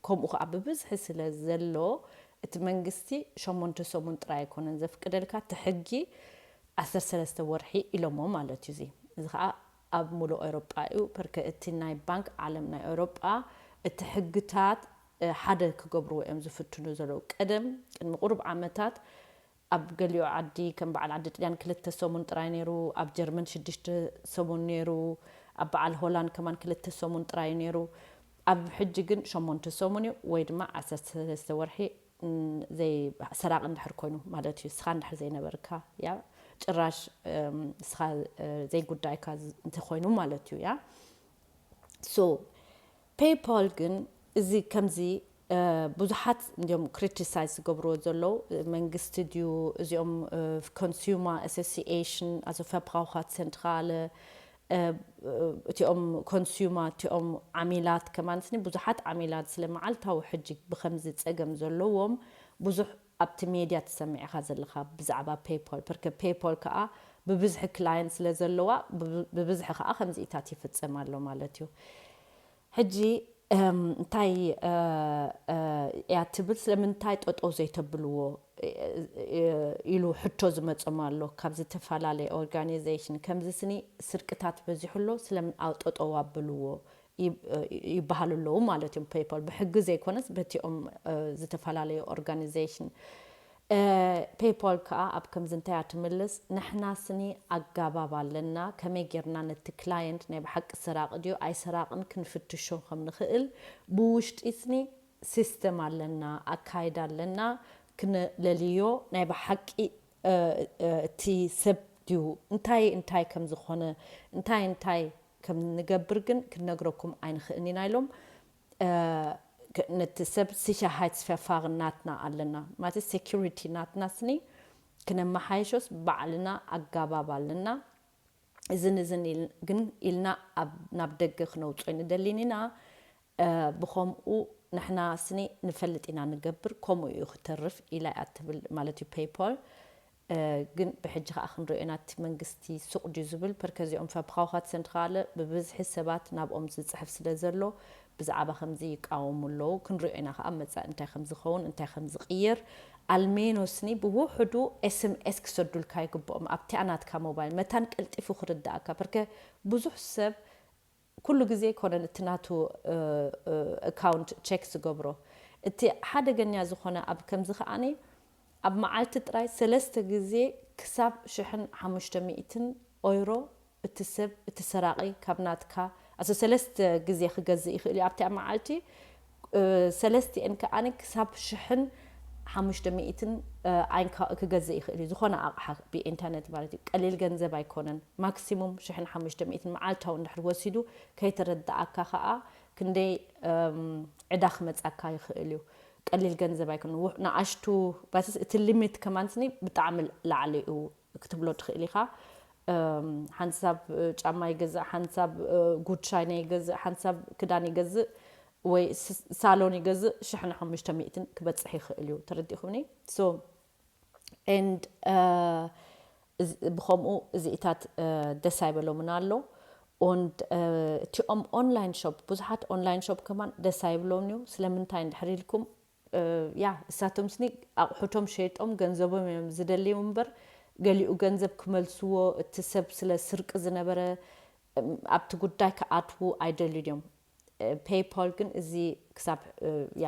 ከምኡ ከዓ ብብዝሒ ስለ ዘሎ እቲ መንግስቲ ሸሞንተ ሰሙን ጥራይ ኣይኮነን ዘፍቅደልካ እቲ ሕጊ ዓሰርተ ሰለስተ ወርሒ ኢሎሞ ማለት እዩ። እዚ እዚ ከዓ ኣብ ሙሉእ ኤውሮጳ እዩ። ፐርከ እቲ ናይ ባንክ ዓለም ናይ ኤውሮጳ እቲ ሕግታት ሓደ ክገብርዎ እዮም ዝፍትኑ ዘለዉ። ቀደም ቅድሚ ቁሩብ ዓመታት ኣብ ገሊኡ ዓዲ ከም በዓል ዓዲ ጥልያን ክልተ ሰሙን ጥራይ ነይሩ፣ ኣብ ጀርመን ሽዱሽተ ሰሙን ነይሩ፣ ኣብ በዓል ሆላንድ ከማን ክልተ ሰሙን ጥራይ ነይሩ። ኣብ ሕጂ ግን ሸሞንተ ሰሙን እዩ ወይ ድማ ዓሰርተ ሰለስተ ወርሒ ሰራቂ እንድሕር ኮይኑ ማለት እዩ። እስኻ እንድሕር ዘይነበርካ ያ ጭራሽ እስኻ ዘይጉዳይካ እንተኮይኑ ማለት እዩ ያ ሶ ፔይፓል ግን እዚ ከምዚ ብዙሓት እንዲም ክሪቲሳይዝ ዝገብርዎ ዘለዉ መንግስቲ ድዩ እዚኦም ኮንሱማ ኣሶሲኤሽን ኣዞ ፈብራውካ ሴንትራለ እቲኦም ኮንሱማ እቲኦም ዓሚላት ከማን ስኒ ብዙሓት ዓሚላት ስለ መዓልታዊ ሕጂ ብከምዚ ፀገም ዘለዎም ብዙሕ ኣብቲ ሜድያ ትሰምዕ ኢኻ ዘለኻ ብዛዕባ ፔይፓል ፐርከ ፔይፓል ከዓ ብብዝሒ ክላየንት ስለ ዘለዋ ብብዝሒ ከዓ ከምዚኢታት ይፍፀም ኣሎ ማለት እዩ ሕጂ እንታይ እያ ትብል ስለምንታይ ጠጠው ዘይተብልዎ ኢሉ ሕቶ ዝመፆም ኣሎ ካብ ዝተፈላለየ ኦርጋኒዜሽን ከምዚ ስኒ ስርቅታት በዚሑ ኣሎ ስለምን ኣብ ጠጠው ኣብልዎ ይበሃሉ ኣለዉ ማለት እዮም ፔይፓል ብሕጊ ዘይኮነስ በቲኦም ዝተፈላለዩ ኦርጋኒዜሽን ፔይፓል ከዓ ኣብ ከምዚ እንታይ እያ ትምልስ ንሕና ስኒ ኣጋባብ ኣለና ከመይ ጌርና ነቲ ክላየንት ናይ ብሓቂ ሰራቂ ድዩ ኣይሰራቅን ክንፍትሾ ከም ንኽእል ብውሽጢ ስኒ ሲስተም ኣለና ኣካይዳ ኣለና ክነለልዮ ናይ ብሓቂ እቲ ሰብ ድዩ እንታይ እንታይ ከም ዝኾነ እንታይ እንታይ ከም ንገብር ግን ክንነግረኩም ኣይንኽእልን ኢና ኢሎም ነቲ ሰብ ሲሻሃይት ስፈፋር ናትና ኣለና ማለት ሴኩሪቲ ናትና ስኒ ክነመሓየሾስ ባዕልና ኣጋባብ ኣለና እዝን እዝን ግን ኢልና ናብ ደገ ክነውፅኦ ንደሊን ኢና ብኸምኡ ንሕና ስኒ ንፈልጥ ኢና ንገብር ከምኡ እዩ ክተርፍ ኢላ እያ ትብል ማለት እዩ ፔይፖል ግን ብሕጂ ከዓ ክንሪኦ ኢና እቲ መንግስቲ ሱቕ ድዩ ዝብል ፐርከዚኦም ፋብሪካውኻት ሰንትኻለ ብብዝሒ ሰባት ናብኦም ዝፅሕፍ ስለ ዘሎ ብዛዕባ ከምዚ ይቃወሙ ኣለዉ ክንሪኦ ኢና ከዓ መፃኢ እንታይ ከም ዝኸውን እንታይ ከም ዝቅየር ኣልሜኖ ስኒ ብውሕዱ ኤስምኤስ ክሰዱልካ ይግብኦም ኣብቲኣ ናትካ ሞባይል መታን ቀልጢፉ ክርዳእካ ፐርከ ብዙሕ ሰብ ኩሉ ግዜ ኣይኮነን እቲ ናቱ ኣካውንት ቸክ ዝገብሮ እቲ ሓደገኛ ዝኾነ ኣብ ከምዚ ከዓኒ ኣብ መዓልቲ ጥራይ ሰለስተ ግዜ ክሳብ ሽሕን ሓሙሽተ ሚእትን ኦይሮ እቲ ሰብ እቲ ሰራቒ ካብ ናትካ ኣሰ ሰለስተ ግዜ ክገዝእ ይኽእል እዩ ኣብቲ ኣብ መዓልቲ ሰለስቲኤን ከዓኒ ክሳብ ሽሕን ሓሙሽተ ሚእትን ኣይንካ ክገዝእ ይኽእል እዩ ዝኾነ ኣቕሓ ብኢንተርነት ማለት እዩ ቀሊል ገንዘብ ኣይኮነን ማክሲሙም ሽሕን ሓሙሽተ ሚእትን መዓልታዊ እንድሕር ወሲዱ ከይተረዳኣካ ከዓ ክንደይ ዕዳ ክመፃካ ይኽእል እዩ ቀሊል ገንዘብ ኣይኮነን ንኣሽቱ ባስስ እቲ ሊሚት ከማንስኒ ብጣዕሚ ላዕሊ እዩ ክትብሎ ትኽእል ኢኻ ሓንሳብ ጫማ ይገዝእ፣ ሓንሳብ ጉድ ሻይና ይገዝእ፣ ሓንሳብ ክዳን ይገዝእ ወይ ሳሎን ይገዝእ ሽሕን ሓሙሽተ ሚእትን ክበፅሕ ይኽእል እዩ። ተረዲኹምኒ? So and ብኸምኡ እዚኢታት ደስ ኣይበሎምን ኣሎ። Und እቲኦም ኦንላይን ሾፕ፣ ብዙሓት ኦንላይን ሾፕ ከማን ደስ ኣይብሎምን እዩ። ስለምንታይ እንድሕር ኢልኩም፣ ያ እሳቶም ስኒ ኣቑሑቶም ሸይጦም ገንዘቦም እዮም ዝደልዩ እምበር፣ ገሊኡ ገንዘብ ክመልስዎ፣ እቲ ሰብ ስለ ስርቂ ዝነበረ ኣብቲ ጉዳይ ክኣትዉ ኣይደልዩን እዮም። ፔይፓል ግን እዚ ክሳብ ያ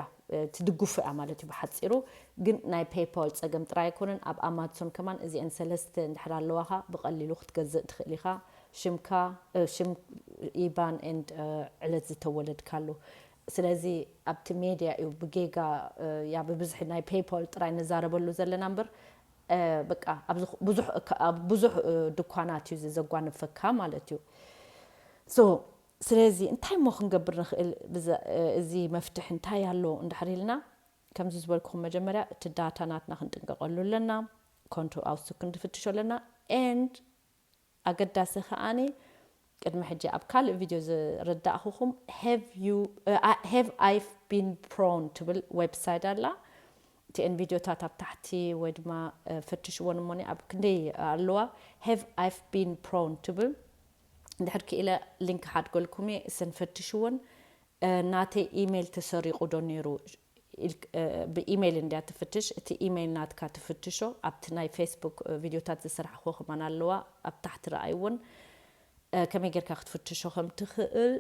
ትድግፉ እያ ማለት እዩ ብሓፂሩ። ግን ናይ ፔይፓል ፀገም ጥራይ ኣይኮነን። ኣብ ኣማዞን ከማን እዚአን ሰለስተ እንድሕር ኣለዋኻ ብቐሊሉ ክትገዝእ ትኽእል ኢኻ። ሽምካ፣ ሽም፣ ኢባን and ዕለት ዝተወለድካሉ። ስለዚ ኣብቲ ሜድያ እዩ ብጌጋ፣ ያ ብብዝሒ ናይ ፔይፓል ጥራይ ንዛረበሉ ዘለና እምበር፣ በቃ ብዙሕ ድኳናት እዩ ዘጓንፈካ ማለት እዩ። So ስለዚ እንታይ እሞ ክንገብር ንኽእል? እዚ መፍትሒ እንታይ ኣሎ እንድሕር ኢልና፣ ከምዚ ዝበልኩኹም መጀመርያ እቲ ዳታ ናትና ክንጥንቀቐሉ ኣለና። ኮንቶ ኣውሱ ክንፍትሾ ኣለና። And ኣገዳሲ ከኣኒ ቅድሚ ሕጂ ኣብ ካልእ ቪድዮ ዝረዳእኹኹም have I been prone ትብል ዌብሳይት ኣላ። እቲአን ቪድዮታት ኣብ ታሕቲ ወይ ድማ ፈትሽወን እሞኒ ኣብ ክንደይ ኣለዋ። Have I been prone ትብል። እንድሕር ክኢለ ሊንክ ሓድገልኩም እየ፣ እሰን ፈትሽወን። ናተይ ኢሜይል ተሰሪቑ ዶ ነይሩ? ብኢሜይል እንድያ ትፍትሽ። እቲ ኢሜይል ናትካ ትፍትሾ። ኣብቲ ናይ ፌስቡክ ቪድዮታት ዝሰራሕኹ ከማን ኣለዋ፣ ኣብ ታሕቲ ረኣይወን። ከመይ ጌርካ ክትፍትሾ ከም ትኽእል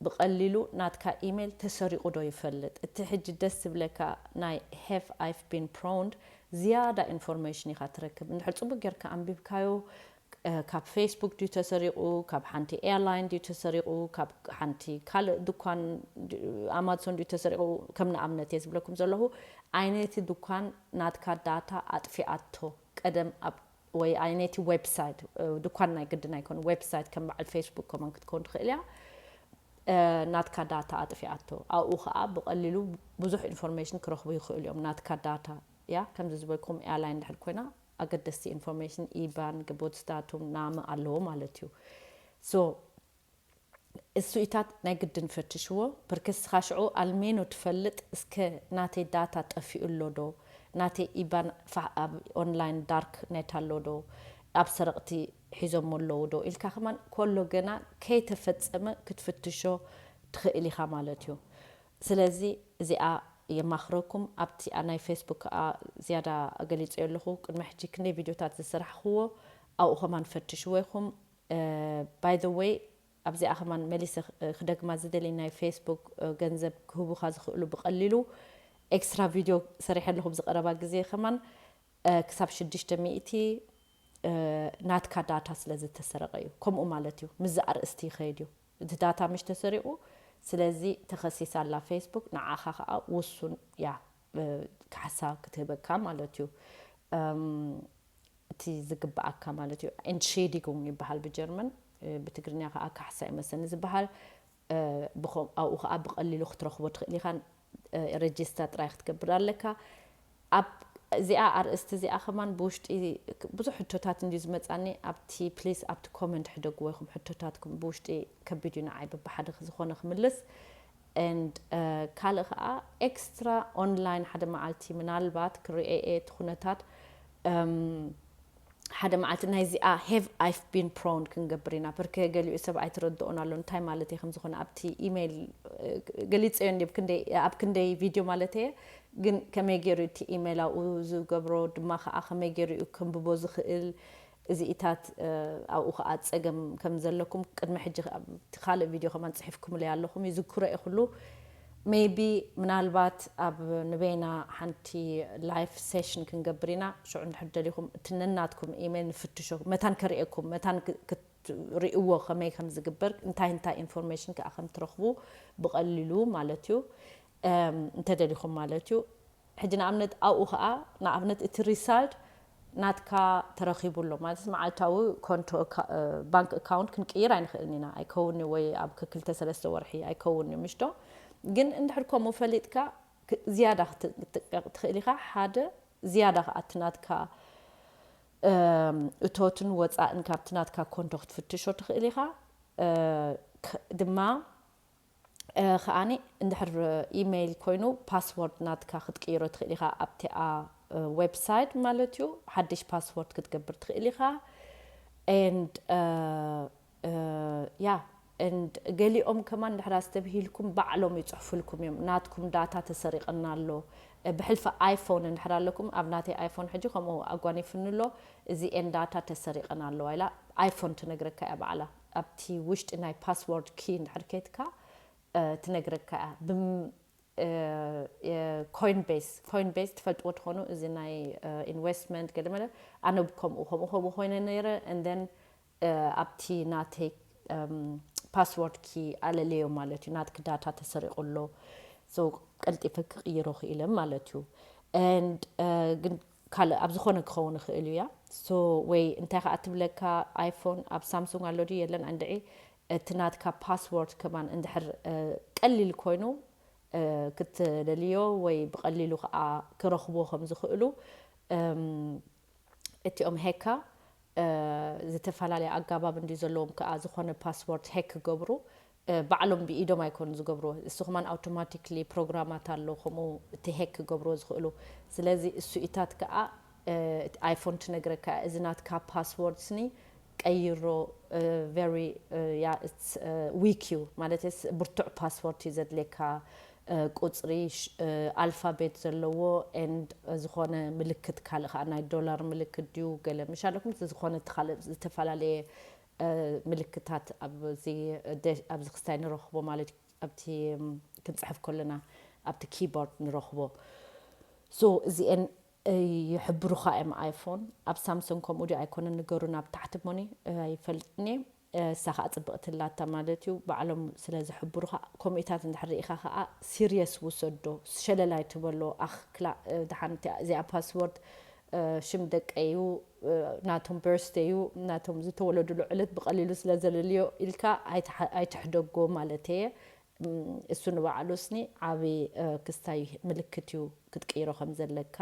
ብቐሊሉ ናትካ ኢሜይል ተሰሪቑ ዶ ይፈልጥ? እቲ ሕጂ ደስ ዝብለካ ናይ have I been prone ዝያዳ ኢንፎርሜሽን ኢኻ ትረክብ። እንድሕር ጽቡቅ ጌርካ ኣንቢብካዮ፣ ካብ ፌስቡክ ድዩ ተሰሪቑ፣ ካብ ሓንቲ ኤርላይን ድዩ ተሰሪቑ፣ ካብ ሓንቲ ካልእ ድኳን ኣማዞን ድዩ ተሰሪቑ፣ ከም ንኣብነት እየ ዝብለኩም ዘለኹ። ዓይነይቲ ድኳን ናትካ ዳታ ኣጥፊኣቶ ቀደም ኣብ ወይ ኣይነቲ ዌብሳይት፣ ድኳን ናይ ግድን ኣይኮነ፣ ዌብሳይት ከም በዓል ፌስቡክ ከማን ክትከውን ትኽእል እያ። ናትካ ዳታ ኣጥፊኣቶ ኣብኡ ከዓ ብቐሊሉ ብዙሕ ኢንፎርሜሽን ክረኽቡ ይኽእሉ እዮም። ናትካ ዳታ እያ። ከምዚ ዝበልኩም ኤርላይን ድሕር ኮይና ኣገደስቲ ኢንፎርሜሽን ኢባን ግቦትስታቱም ናመ ኣለዎ ማለት እዩ። So እሱኢታት ናይ ግድን ፈትሽዎ። ብርክስኻ ሽዑ ኣልሜኖ ትፈልጥ እስከ ናተይ ዳታ ጠፊኡ ኣሎ ዶ፣ ናተይ ኢባን ኣብ ኦንላይን ዳርክ ኔት ኣሎ ዶ፣ ኣብ ሰረቕቲ ሒዞሞ ኣለዉ ዶ ኢልካ ከማን ኮሎ ገና ከይተፈጸመ ክትፍትሾ ትኽእል ኢኻ ማለት እዩ። ስለዚ እዚኣ የማኽረኩም። ኣብቲ ናይ ፌስቡክ ከዓ ዝያዳ ገሊጸዮ ኣለኹ። ቅድሚ ሕጂ ክንደይ ቪድዮታት ዝሰራሕኽዎ ኣብኡ ከማን ፈትሽዎ ኢኹም። By the way ኣብዚኣ ከማን መሊሰ ክደግማ ዝደሊ ናይ ፌስቡክ ገንዘብ ክህቡኻ ዝኽእሉ ብቐሊሉ ኤክስትራ ቪድዮ ሰሪሐ ኣለኹ ብዝቐረባ ግዜ ከማን ክሳብ ሽዱሽተ ሚእቲ ናትካ ዳታ ስለ ዝተሰረቐ እዩ። ከምኡ ማለት እዩ። ምስዚ ኣርእስቲ ይኸይድ እዩ። እቲ ዳታ ምሽ ተሰሪቑ፣ ስለዚ ተኸሲሳ ኣላ ፌስቡክ። ንዓኻ ከዓ ውሱን ያ ካሕሳ ክትህበካ ማለት እዩ። እቲ ዝግብኣካ ማለት እዩ። Entschädigung ይበሃል ብጀርመን፣ ብትግርኛ ከዓ ካሕሳ ይመሰኒ ዝበሃል። ኣብኡ ከዓ ብቐሊሉ ክትረኽቦ ትኽእል ኢኻ። ረጅስታ ጥራይ ክትገብር ኣለካ። ኣብ እዚኣ ኣርእስቲ እዚኣ ከማን ብውሽጢ ብዙሕ ሕቶታት እንድዩ ዝመፃኒ። ኣብቲ ፕሊስ ኣብቲ ኮመንት ሕደግዎ ኢኹም ሕቶታትኩም። ብውሽጢ ከቢድ እዩ ንዓይ በብሓደ ዝኾነ ክምልስ። And ካልእ ከዓ ኤክስትራ ኦንላይን ሓደ መዓልቲ ምናልባት ክርኤ እየ እቲ ኩነታት። ሓደ መዓልቲ ናይዚኣ have I been prone ክንገብር ኢና። ብርከ ገሊኡ ሰብ ኣይትረድኦን ኣሎ እንታይ ማለት እየ ከም ዝኾነ ኣብቲ ኢሜይል ገሊፀዮ እንዲ ኣብ ክንደይ ቪድዮ ማለት እየ። ግን ከመይ ገይሩ እቲ ኢሜይል ኣብኡ ዝገብሮ ድማ ከዓ ከመይ ገይሩ እዩ ከንብቦ ዝኽእል እዚኢታት ኣብኡ ከዓ ፀገም ከም ዘለኩም ቅድሚ ሕጂ እቲ ካልእ ቪድዮ ከማን ፅሒፍኩምለይ ኣለኹም ይዝክሮ እየ ኩሉ። Maybe ምናልባት ኣብ ንበይና ሓንቲ ላይፍ ሴሽን ክንገብር ኢና። ሽዑ እንድሕር ደሊኹም እቲ ነናትኩም ኢሜይል ንፍትሾ መታን ከርእየኩም መታን ክትርእይዎ ከመይ ከም ዝግበር እንታይ እንታይ ኢንፎርሜሽን ከዓ ከም ትረኽቡ ብቐሊሉ ማለት እዩ። እንተደሊኹም ማለት እዩ። ሕጂ ንኣብነት ኣብኡ ከዓ ንኣብነት እቲ ሪሳልት ናትካ ተረኺቡ ኣሎ ማለት መዓልታዊ ኮንቶ ባንክ ኣካውንት ክንቅይር ኣይንኽእልን ኢና። ኣይከውን ወይ ኣብ ክልተ ሰለስተ ወርሒ ኣይከውን እዩ ምሽዶ። ግን እንድሕር ከምኡ ፈሊጥካ ዝያዳ ክትጥቀቕ ትኽእል ኢኻ። ሓደ ዝያዳ ከዓ እቲ ናትካ እቶትን ወፃእን ካብቲ ናትካ ኮንቶ ክትፍትሾ ትኽእል ኢኻ። ድማ ከዓኒ እንድሕር ኢሜይል ኮይኑ ፓስወርድ ናትካ ክትቅይሮ ትኽእል ኢኻ ኣብቲኣ ዌብሳይት ማለት እዩ። ሓድሽ ፓስወርድ ክትገብር ትኽእል ኢኻ። And ያ and ገሊኦም ከማን እንድሕር ኣስተብሂልኩም ባዕሎም ይፅሕፉልኩም እዮም። ናትኩም ዳታ ተሰሪቕና ኣሎ። ብሕልፊ ኣይፎን እንድሕር ኣለኩም፣ ኣብ ናተይ ኣይፎን ሕጂ ከምኡ ኣጓኒፍኒ ኣሎ። እዚኤን ዳታ ተሰሪቐን ኣለዋ ኢላ ኣይፎን ትነግረካ እያ ባዕላ። ኣብቲ ውሽጢ ናይ ፓስወርድ ኪ እንድሕር ከይትካ ትነግረካ እያ። ኮይንቤስ ኮይንቤስ ትፈልጥዎ ትኾኑ፣ እዚ ናይ ኢንቨስትመንት ገለመለ ኣነ ከምኡ ከምኡ ከምኡ ኮይነ ነይረ። And then ኣብቲ ናተይ ፓስወርድ ኪ ኣለለዮ ማለት እዩ። ናትክ ዳታ ተሰሪቑ ኣሎ። So ቀልጢፈ ክቕይሮ ክኢለ ማለት እዩ። And ግን ካልእ ኣብ ዝኾነ ክኸውን ይኽእል እዩ ያ። So ወይ እንታይ ከዓ ትብለካ፣ ኣይፎን ኣብ ሳምሱንግ ኣሎ ድዩ የለን፣ እንድዒ እቲ ናትካ ፓስወርድ ከማን እንድሕር ቀሊል ኮይኑ ክትደልዮ ወይ ብቐሊሉ ከዓ ክረኽቦ ከም ዝኽእሉ እቲኦም ሄካ ዝተፈላለየ ኣጋባብ እንዲ ዘለዎም ከዓ ዝኾነ ፓስወርድ ሄክ ክገብሩ ባዕሎም ብኢዶም ኣይኮኑ ዝገብርዎ። እሱ ከማን ኣውቶማቲክሊ ፕሮግራማት ኣሎ ከምኡ እቲ ሄክ ክገብርዎ ዝኽእሉ። ስለዚ እሱ ኢታት ከዓ ኣይፎን ትነግረካ እዚ ናትካ ፓስወርድ ስኒ ቀይሮ። Very weak እዩ ማለት ብርቱዕ ፓስወርድ እዩ ዘድልየካ። ቁፅሪ ኣልፋቤት ዘለዎ and ዝኾነ ምልክት ካልእ ከዓ ናይ ዶላር ምልክት ድዩ ገለ ምሽ ኣለኩም። ዝኾነ ካልእ ዝተፈላለየ ምልክታት ኣብዚ ክስታይ ንረኽቦ ማለት ኣብቲ ክንፅሕፍ ከለና ኣብቲ ኪቦርድ ንረኽቦ። So እዚአን ይሕብሩኻ እዮም። ኣይፎን ኣብ ሳምሶን ከምኡ ድዩ ኣይኮነን ንገሩና ብታሕቲ ሞኒ ኣይፈልጥን እየ። እሳ ከዓ ፅብቕቲ ኣላታ ማለት እዩ። ባዕሎም ስለ ዝሕብሩኻ ከምኡታት እንድሕር ርኢኻ ከዓ ሲሪየስ ውሰዶ፣ ሸለል ኣይትበሎ። ኣኽላ ድሓን እዚኣ ፓስወርድ ሽም ደቀይ እዩ፣ ናቶም በርዝደይ እዩ፣ ናቶም ዝተወለዱሉ ዕለት ብቐሊሉ ስለ ዘለልዮ ኢልካ ኣይትሕደጎ ማለት እየ። እሱ ንባዕሉ ስኒ ዓብዪ ክስታይ ምልክት እዩ ክትቅይሮ ከም ዘለካ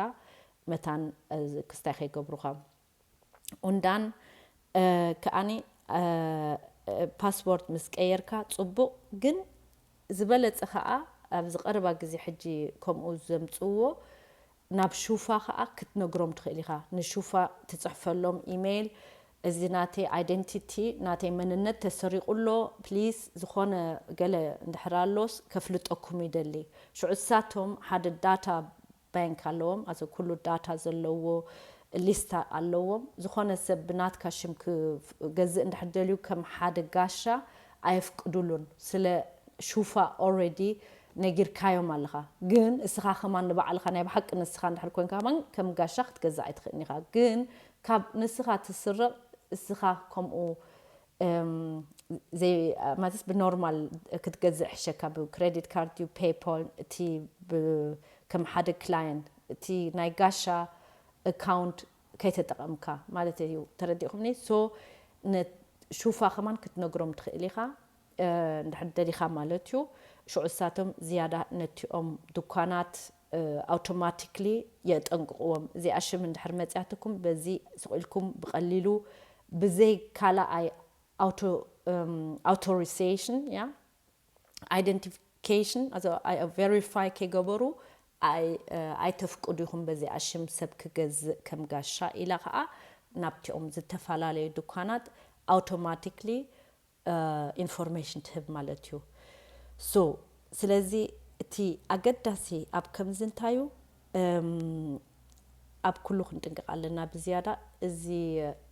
መታን ክስታይ ከይገብሩኻ። ኡንዳን ከኣኒ ፓስፖርት ምስ ቀየርካ ጽቡቕ፣ ግን ዝበለጸ ከኣ ኣብዚ ቀረባ ግዜ ሕጂ ከምኡ ዘምጽእዎ ናብ ሹፋ ከኣ ክትነግሮም ትኽእል ኢኻ። ንሹፋ ትጽሕፈሎም ኢሜይል፣ እዚ ናተይ ኣይደንቲቲ፣ ናተይ መንነት ተሰሪቑ ኣሎ፣ ፕሊስ ዝኾነ ገለ እንድሕር ኣሎስ ከፍልጠኩም ይደሊ። ሽዑ እሳቶም ሓደ ዳታ ባንክ ኣለዎም፣ ኣዚ ኩሉ ዳታ ዘለዎ ሊስታ ኣለዎም። ዝኾነ ሰብ ብናትካ ሽም ክገዝእ እንድሕር ደልዩ ከም ሓደ ጋሻ ኣየፍቅዱሉን። ስለ ሹፋ ኦልሬዲ ነጊርካዮም ኣለኻ። ግን እስኻ ከማን ንባዕልኻ ናይ ብሓቂ ንስኻ እንድሕር ኮንካ ከማን ከም ጋሻ ክትገዝእ ኣይትኽእልን ኢኻ። ግን ካብ ንስኻ ትስረቕ እስኻ ከምኡ ማለት ብኖርማል ክትገዝእ ሕሸካ ብክሬዲት ካርድ ዩ ፔይፖል እቲ ከም ሓደ ክላየንት እቲ ናይ ጋሻ ኣካውንት ከይተጠቐምካ ማለት እዩ። ተረዲእኹምኒ? ሶ ንሹፋ ከማን ክትነግሮም ትኽእል ኢኻ እንድሕር ደሊኻ ማለት እዩ። ሽዑ እሳቶም ዝያዳ ነቲኦም ድኳናት ኣውቶማቲክሊ የጠንቅቕዎም። እዚኣ ሽም እንድሕር መፅያትኩም በዚ ስቕ ኢልኩም ብቐሊሉ ብዘይ ካልኣይ ኣውቶሪዜሽን ያ ኣይደንቲፊኬሽን ቨሪፋይ ከይገበሩ ኣይተፍቅዱ ኢኹም በዚኣ ሽም ሰብ ክገዝእ ከም ጋሻ ኢላ ከዓ ናብቲኦም ዝተፈላለዩ ድኳናት ኣውቶማቲክሊ ኢንፎርሜሽን ትህብ ማለት እዩ። ሶ ስለዚ እቲ ኣገዳሲ ኣብ ከምዚ እንታይ እዩ ኣብ ኩሉ ክንጥንቀቕ ኣለና። ብዝያዳ እዚ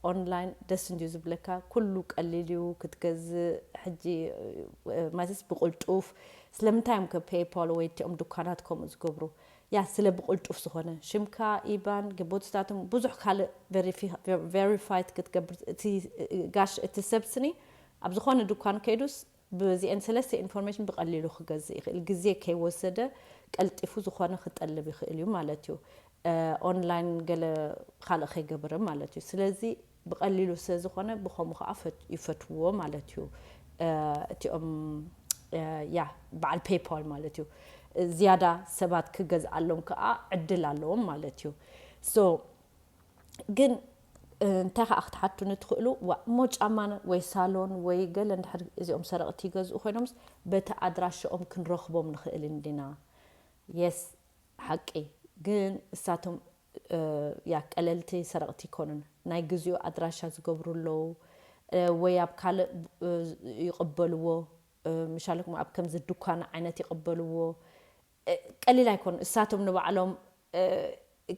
ኦንላይን ደስ እንድዩ ዝብለካ፣ ኩሉ ቀሊል እዩ ክትገዝእ። ሕጂ ማለትስ ብቕልጡፍ ስለምንታይ እዮም ከ ፔይፓል ወይ እቲኦም ድኳናት ከምኡ ዝገብሩ? ያ ስለ ብቕልጡፍ ዝኾነ ሽምካ ኢባን ግቦትስታቶም ብዙሕ ካልእ ቨሪፋይት ክትገብር እቲ ጋሽ እቲ ሰብ ስኒ ኣብ ዝኾነ ድኳን ከይዱስ ብዚአን ሰለስተ ኢንፎርሜሽን ብቐሊሉ ክገዝእ ይኽእል። ግዜ ከይወሰደ ቀልጢፉ ዝኾነ ክጠልብ ይኽእል እዩ ማለት እዩ። ኦንላይን ገለ ካልእ ከይገብር ማለት እዩ። ስለዚ ብቐሊሉ ስለ ዝኾነ ብኸምኡ ከዓ ይፈትውዎ ማለት እዩ። እቲኦም ያ በዓል ፔይፓል ማለት እዩ። ዝያዳ ሰባት ክገዝኣሎም ከዓ ዕድል ኣለዎም ማለት እዩ። ሶ ግን እንታይ ከዓ ክትሓቱኒ ትኽእሉ? ዋ እሞ ጫማ ወይ ሳሎን ወይ ገለ እንድሕር እዚኦም ሰረቕቲ ይገዝኡ ኮይኖምስ በቲ ኣድራሻኦም ክንረኽቦም ንኽእል እንዲና። የስ ሓቂ። ግን እሳቶም ያ ቀለልቲ ሰረቕቲ ይኮኑን፣ ናይ ግዚኡ ኣድራሻ ዝገብሩ ኣለዉ። ወይ ኣብ ካልእ ይቕበልዎ፣ ምሻለኩም ኣብ ከምዚ ድኳን ዓይነት ይቕበልዎ። ቀሊል ኣይኮኑ እሳቶም ንባዕሎም።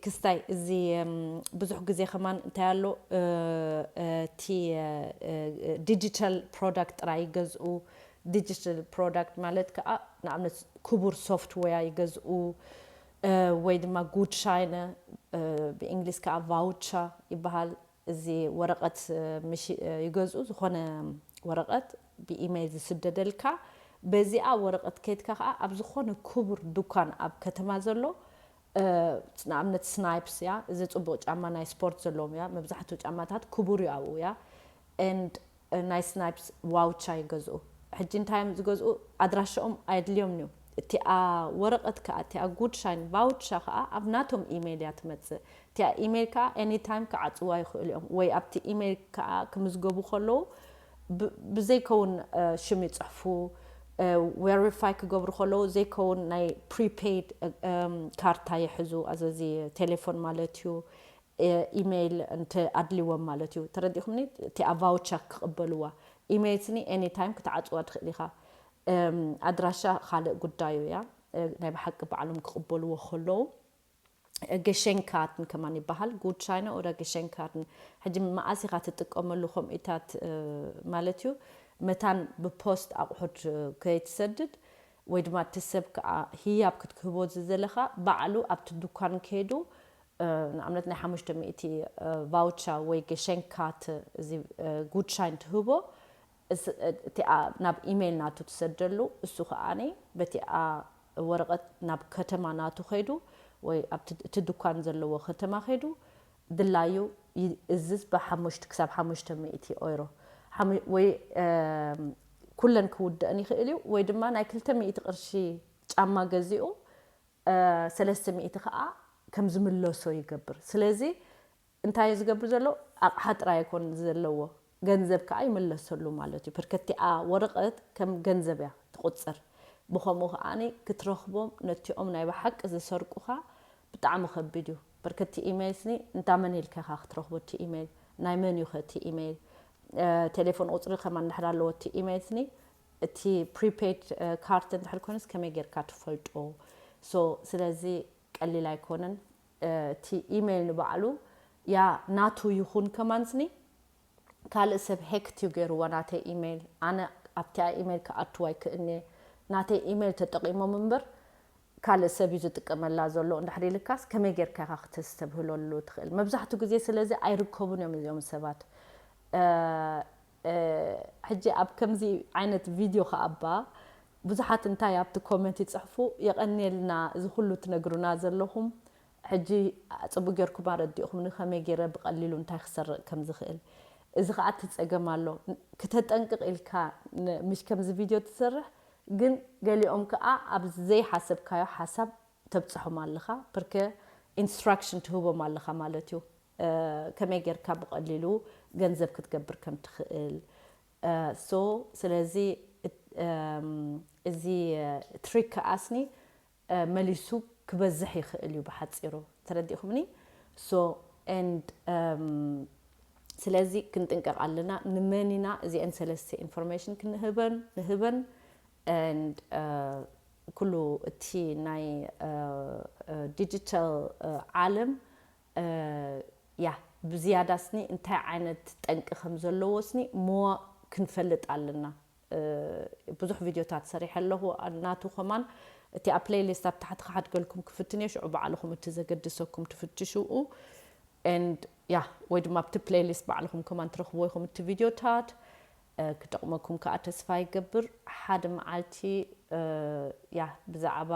ክስታይ እዚ ብዙሕ ግዜ ከማን እንታይ ኣሎ፣ እቲ ዲጂታል ፕሮዳክት ጥራይ ይገዝኡ። ዲጂታል ፕሮዳክት ማለት ከዓ ንኣብነት ክቡር ሶፍትዌር ይገዝኡ፣ ወይ ድማ ጉድሻይነ፣ ብእንግሊዝ ከዓ ቫውቻ ይበሃል። እዚ ወረቐት ይገዝኡ፣ ዝኾነ ወረቐት ብኢሜይል ዝስደደልካ። በዚኣ ወረቐት ከይድካ ከዓ ኣብ ዝኾነ ክቡር ድኳን ኣብ ከተማ ዘሎ፣ ንኣብነት ስናይፕስ እያ፣ እዚ ፅቡቕ ጫማ ናይ ስፖርት ዘለዎም እያ፣ መብዛሕትኡ ጫማታት ክቡር እዩ ኣብኡ እያ። And ናይ ስናይፕስ ቫውቻ ይገዝኡ። ሕጂ እንታይ እዮም ዝገዝኡ? ኣድራሻኦም ኣየድልዮም እዩ። እቲኣ ወረቐት ከዓ እቲኣ ጉድሻይን ቫውቻ ከዓ ኣብ ናቶም ኢሜይል እያ ትመፅእ። እቲኣ ኢሜይል ከዓ ኤኒታይም ክዓፅዋ ይኽእሉ እዮም፣ ወይ ኣብቲ ኢሜይል ከዓ ክምዝገቡ ከለዉ ብዘይከውን ሽም ይፅሕፉ። ቬሪፋይ ክገብሩ ከለዉ ዘይከውን ናይ ፕሪፔይድ ካርታ ይሕዙ፣ ኣዘዚ ቴሌፎን ማለት እዩ። ኢሜይል እንተ ኣድልዎም ማለት እዩ። ተረዲኹምኒ? እቲኣ ቫውቸር ክቕበልዋ። ኢሜይል ስኒ ኤኒታይም ክትዓፅዋ ትኽእል ኢኻ። ኣድራሻ ካልእ ጉዳዩ እያ። ናይ ብሓቂ ባዕሎም ክቕበልዎ ከለዉ ገሸንካትን ከማን ይበሃል። ጉድሻይነ ኦዳ ገሸንካትን። ሕጂ መኣስ ኢኻ ትጥቀመሉ ከምኡታት ማለት እዩ። መታን ብፖስት ኣቑሑት ከይትሰድድ ወይ ድማ እቲ ሰብ ከዓ ህያብ ክትክህቦ ዝዘለኻ ባዕሉ ኣብቲ ድኳን ከይዱ ንኣብነት ናይ ሓሙሽተ ሚእቲ ቫውቻ ወይ ገሸንካት እዚ ጉድሻይን ትህቦ። እቲኣ ናብ ኢሜይል ናቱ ትሰደሉ፣ እሱ ከዓኒ በቲኣ ወረቐት ናብ ከተማ ናቱ ከይዱ ወይ ኣብቲ እቲ ድኳን ዘለዎ ከተማ ከይዱ ድላዩ ይእዝዝ ብሓሙሽተ ክሳብ ሓሙሽተ ሚእቲ ኦይሮ ወይ ኩለን ክውደእን ይኽእል እዩ። ወይ ድማ ናይ ክልተ ሚእቲ ቅርሺ ጫማ ገዚኡ ሰለስተ ሚእቲ ከዓ ከም ዝምለሶ ይገብር። ስለዚ እንታይ እዩ ዝገብር ዘሎ? ኣቕሓ ጥራይ ኣይኮን ዘለዎ፣ ገንዘብ ከዓ ይምለሰሉ ማለት እዩ። ፐርከቲኣ ወረቐት ከም ገንዘብ እያ ትቑፅር። ብኸምኡ ከዓኒ ክትረኽቦም ነቲኦም ናይ ብሓቂ ዝሰርቁኻ ብጣዕሚ ከቢድ እዩ። ፐርከቲ ኢሜይል ስኒ እንታ መን ኢልካ ኢኻ ክትረኽቦ እቲ ኢሜይል? ናይ መን እዩ ከ እቲ ኢሜይል? ቴሌፎን ቁፅሪ ከማን እንድሕር ኣለዎ እቲ ኢሜይል ስኒ እቲ ፕሪፔድ ካርድ እንድሕር ኮይኑስ ከመይ ጌርካ ትፈልጦ? ሶ ስለዚ ቀሊል ኣይኮነን። እቲ ኢሜይል ንባዕሉ ያ ናቱ ይኹን ከማን ስኒ ካልእ ሰብ ሄክት እዩ ገይርዎ ናተይ ኢሜይል። ኣነ ኣብቲኣ ኢሜይል ክኣትዋ ኣይክእልንየ። ናተይ ኢሜይል ተጠቒሞም እምበር ካልእ ሰብ እዩ ዝጥቀመላ ዘሎ እንድሕር ኢልካስ ከመይ ጌርካ ኢኻ ክተስተብህለሉ ትኽእል? መብዛሕትኡ ግዜ ስለዚ ኣይርከቡን እዮም እዚኦም ሰባት። ሕጂ ኣብ ከምዚ ዓይነት ቪድዮ ከኣባ ብዙሓት እንታይ ኣብቲ ኮመንት ይፅሕፉ፣ የቐንየልና እዚ ኩሉ ትነግሩና ዘለኹም። ሕጂ ፅቡቅ ጌርኩም ኣረዲእኹምኒ ከመይ ገይረ ብቐሊሉ እንታይ ክሰርቕ ከም ዝኽእል። እዚ ከዓ እቲ ፀገም ኣሎ። ክተጠንቅቕ ኢልካ ምሽ ከምዚ ቪድዮ ትሰርሕ፣ ግን ገሊኦም ከዓ ኣብ ዘይሓሰብካዮ ሓሳብ ተብፅሖም ኣለኻ። ብርከ ኢንስትራክሽን ትህቦም ኣለኻ ማለት እዩ። ከመይ ጌርካ ብቐሊሉ ገንዘብ ክትገብር ከም ትኽእል። ሶ ስለዚ እዚ ትሪክ ከኣስኒ መሊሱ ክበዝሕ ይኽእል እዩ ብሓፂሩ። ተረዲእኹምኒ? ሶ ኤንድ ስለዚ ክንጥንቀቕ ኣለና። ንመን ኢና እዚአን ሰለስተ ኢንፎርሜሽን ክንህበን ንህበን? ኤንድ ኩሉ እቲ ናይ ዲጂታል ዓለም ያ ብዝያዳ ስኒ እንታይ ዓይነት ጠንቂ ከም ዘለዎ ስኒ ሞ ክንፈልጥ ኣለና። ብዙሕ ቪድዮታት ሰሪሐ ኣለኹ። ናቱ ከማን እቲ ኣብ ፕሌይሊስት ኣብ ታሕቲ ክሓድገልኩም ክፍትን እየ። ሽዑ ባዕልኹም እቲ ዘገድሰኩም ትፍትሽኡ። ኤንድ ያ ወይ ድማ ኣብቲ ፕሌይሊስት ባዕልኹም ከማን ትረኽብዎ ኢኹም እቲ ቪድዮታት። ክጠቕመኩም ከዓ ተስፋ ይገብር። ሓደ መዓልቲ ያ ብዛዕባ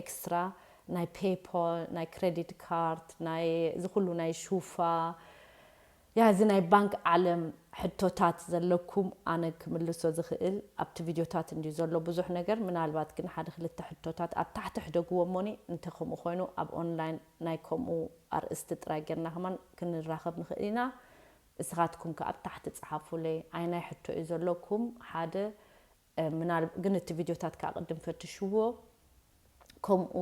ኤክስትራ ናይ ፔይፖል፣ ናይ ክሬዲት ካርድ፣ ናይ እዚ ኩሉ ናይ ሹፋ ያ፣ እዚ ናይ ባንክ ዓለም ሕቶታት ዘለኩም ኣነ ክምልሶ ዝኽእል ኣብቲ ቪድዮታት እንድዩ ዘሎ ብዙሕ ነገር። ምናልባት ግን ሓደ ክልተ ሕቶታት ኣብ ታሕቲ ሕደግዎ እሞኒ፣ እንተ ከምኡ ኮይኑ ኣብ ኦንላይን ናይ ከምኡ ኣርእስቲ ጥራይ ጌርና ከማን ክንራኸብ ንኽእል ኢና። እስኻትኩም ከኣ ኣብ ታሕቲ ጸሓፉለይ። ኣየናይ ሕቶ እዩ ዘለኩም? ሓደ፣ እ፣ ምናል-፣ ግን እቲ ቪድዮታት ከኣ ቅድም ፈትሽዎ። ከምኡ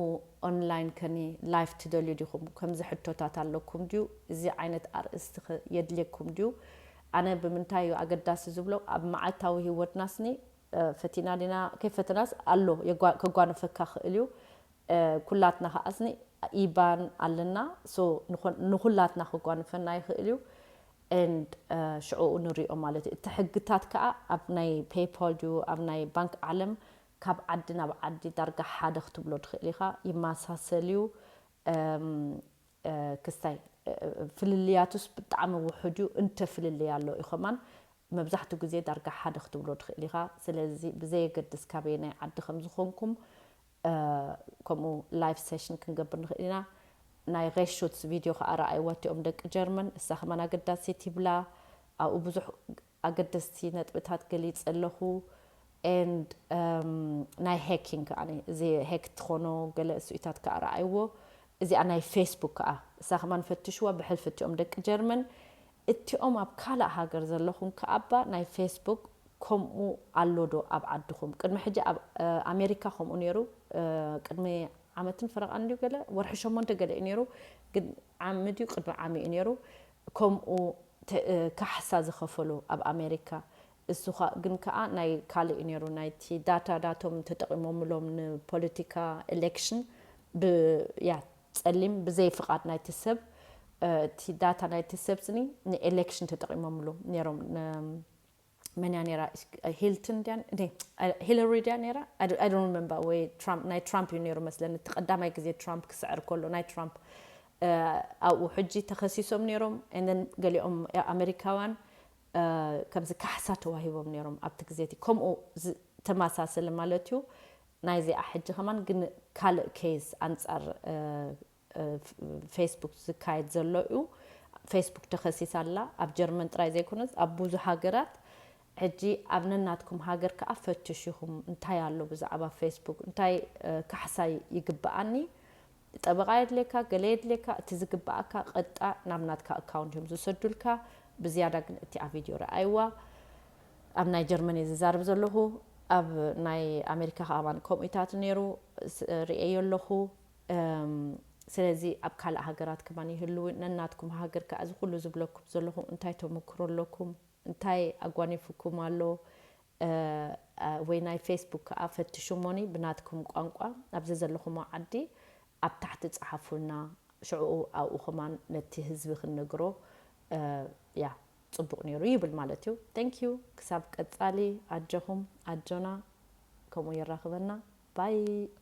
ኦንላይን ከኒ ላይፍ ትደልዩ ዲኹም? ከምዚ ሕቶታት ኣለኩም ድዩ? እዚ ዓይነት ኣርእስቲ ኸ የድልየኩም ድዩ? ኣነ ብምንታይ እዩ ኣገዳሲ ዝብሎ፣ ኣብ መዓልታዊ ህይወትናስኒ፣ እ፣ ፈቲና ዲና ከይፈተናስ ኣሎ የጓ-፣ ከጓንፈካ ክእል እዩ። እ፣ ኩላትና ከኣስኒ ኢባን ኣለና። ሶ ንኹ-፣ ንኹላትና ከጓንፈና ይኽእል እዩ። And፣ እ፣ ሽዕኡ ንሪኦ ማለት እዩ። እቲ ሕግታት ከኣ ኣብ ናይ ፔይፓል ድዩ፣ ኣብ ናይ ባንክ ዓለም ካብ ዓዲ ናብ ዓዲ ዳርጋ ሓደ ክትብሎ ትኽእል ኢኻ። ይመሳሰል እዩ። እም፣ እ፣ ክስታይ፣ እ፣ ፍልልያቱስ ብጣዕሚ ውሑድ እዩ። እንተ ፍልልይ ኣሎ እዩ ከማን፣ መብዛሕትኡ ግዜ ዳርጋ ሓደ ክትብሎ ትኽእል ኢኻ። ስለዚ ብዘየገድስ ካበየናይ ዓዲ ከም ዝኾንኩም፣ እ፣ ከምኡ ላይቭ ሴሽን ክንገብር ንኽእል ኢና። ናይ ሬሹትስ ቪድዮ ከኣ ረኣይዋ እቲኦም ደቂ ጀርመን፣ እሳ ከማን ኣገዳሲት ይብላ። ኣብኡ ብዙሕ ኣገደስቲ ነጥብታት ገሊጸ ኣለኹ። And፣ እም፣ ናይ ሄኪንግ ከኣ፣ እዚ ሄክ ትኾኖ ገለ እሱኢታት ከኣ ረኣይዎ። እዚኣ ናይ ፌስቡክ ከኣ፣ እሳ ከማን ፈትሽዋ ብሕልፊ እቲኦም ደቂ ጀርመን። እቲኦም ኣብ ካልእ ሃገር ዘለኹም ከኣባ ናይ ፌስቡክ ከምኡ ኣሎ ዶ ኣብ ዓድኹም? ቅድሚ ሕጂ ኣብ፣ እ፣ ኣሜሪካ ከምኡ ነይሩ፣ እ፣ ቅድሚ ዓመትን ፈረቓን ድዩ ገለ፣ ወርሒ ሸሞንተ ገለ እዩ ነይሩ፣ ግን ዓሚ ድዩ ቅድሚ ዓሚ እዩ ነይሩ። ከምኡ ተ-፣ እ፣ ካሕሳ ዝኸፈሉ ኣብ ኣሜሪካ። እሱ ኸ-፣ ግን ከኣ ናይ ካልእ እዩ ነይሩ፣ ናይቲ ዳታ ዳቶም ተጠቒሞምሎም ንፖለቲካ ኤሌክሽን ብ-፣ ያ፣ ጸሊም ብዘይ ፍቓድ ናይቲ ሰብ፣ እ፣ እቲ ዳታ ናይቲ ሰብ ስኒ ንኤሌክሽን ተጠቒሞምሉ ነይሮም። ን-፣ መን እያ ነይራ? ሂልተን ድያ? ነ-፣ ሂለሪ ድያ ነይራ? I don't፣ I don't remember። ወይ ትራምፕ፣ ናይ ትራምፕ እዩ ነይሩ መስለኒ። እቲ ቀዳማይ ግዜ ትራምፕ ክስዕር ከሎ ናይ ትራምፕ፣ እ፣ ኣብኡ ሕጂ ተኸሲሶም ነይሮም። And then ገሊኦም ኣሜሪካውያን፣ እ፣ ከምዚ ካሕሳ ተዋሂቦም ነይሮም ኣብቲ ግዜ እቲ። ከምኡ ዝ-፣ ተመሳሰለ ማለት እዩ። ናይዚኣ ሕጂ ከማን ግን ካልእ ኬዝ ኣንጻር፣ እ፣ እ፣ ፍ-፣ ፌስቡክ ዝካየድ ዘሎ እዩ። ፌስቡክ ተኸሲሳ ኣላ። ኣብ ጀርመን ጥራይ ዘይኮነስ ኣብ ብዙሕ ሃገራት። ሕጂ ኣብ ነናትኩም ሃገር ከኣ ፈትሹኹም፣ እንታይ ኣሎ ብዛዕባ ፌስቡክ፣ እንታይ፣ እ፣ ካሕሳይ ይግብኣኒ፣ ጠበቓ የድልየካ፣ ገለ የድልየካ፣ እቲ ዝግብኣካ ቀጥታ ናብ ናትካ ኣካውንት እዮም ዝሰዱልካ። ብዝያዳ ግን እቲ ኣብ ቪድዮ ረኣይዋ። ኣብ ናይ ጀርመን እየ ዝዛረብ ዘለኹ። ኣብ ናይ ኣሜሪካ ከኣ ከማን ከምኡታት ነይሩ፣ ስ-፣ ርእየዮ ኣለኹ። እም፣ ስለዚ ኣብ ካልእ ሃገራት ከማን ይህልው። ነናትኩም ሃገር ከኣ እዚ ኩሉ ዝብለኩም ዘለኹ እንታይ ተመክሮ ኣለኩም? እንታይ ኣጓኒፉኩም ኣሎ? እ፣ እ፣ ወይ ናይ ፌስቡክ ከኣ ፈትሹ እሞኒ ብናትኩም ቋንቋ ኣብዚ ዘለኹሞ ዓዲ ኣብ ታሕቲ ጸሓፉልና። ሽዕኡ ኣብኡ ከማን ነቲ ህዝቢ ክንነግሮ፣ እ፣ ያ፣ ጽቡቕ ነይሩ ይብል ማለት እዩ። Thank you። ክሳብ ቀጻሊ ኣጆኹም፣ ኣጆና፣ ከምኡ የራኽበና። ባይ።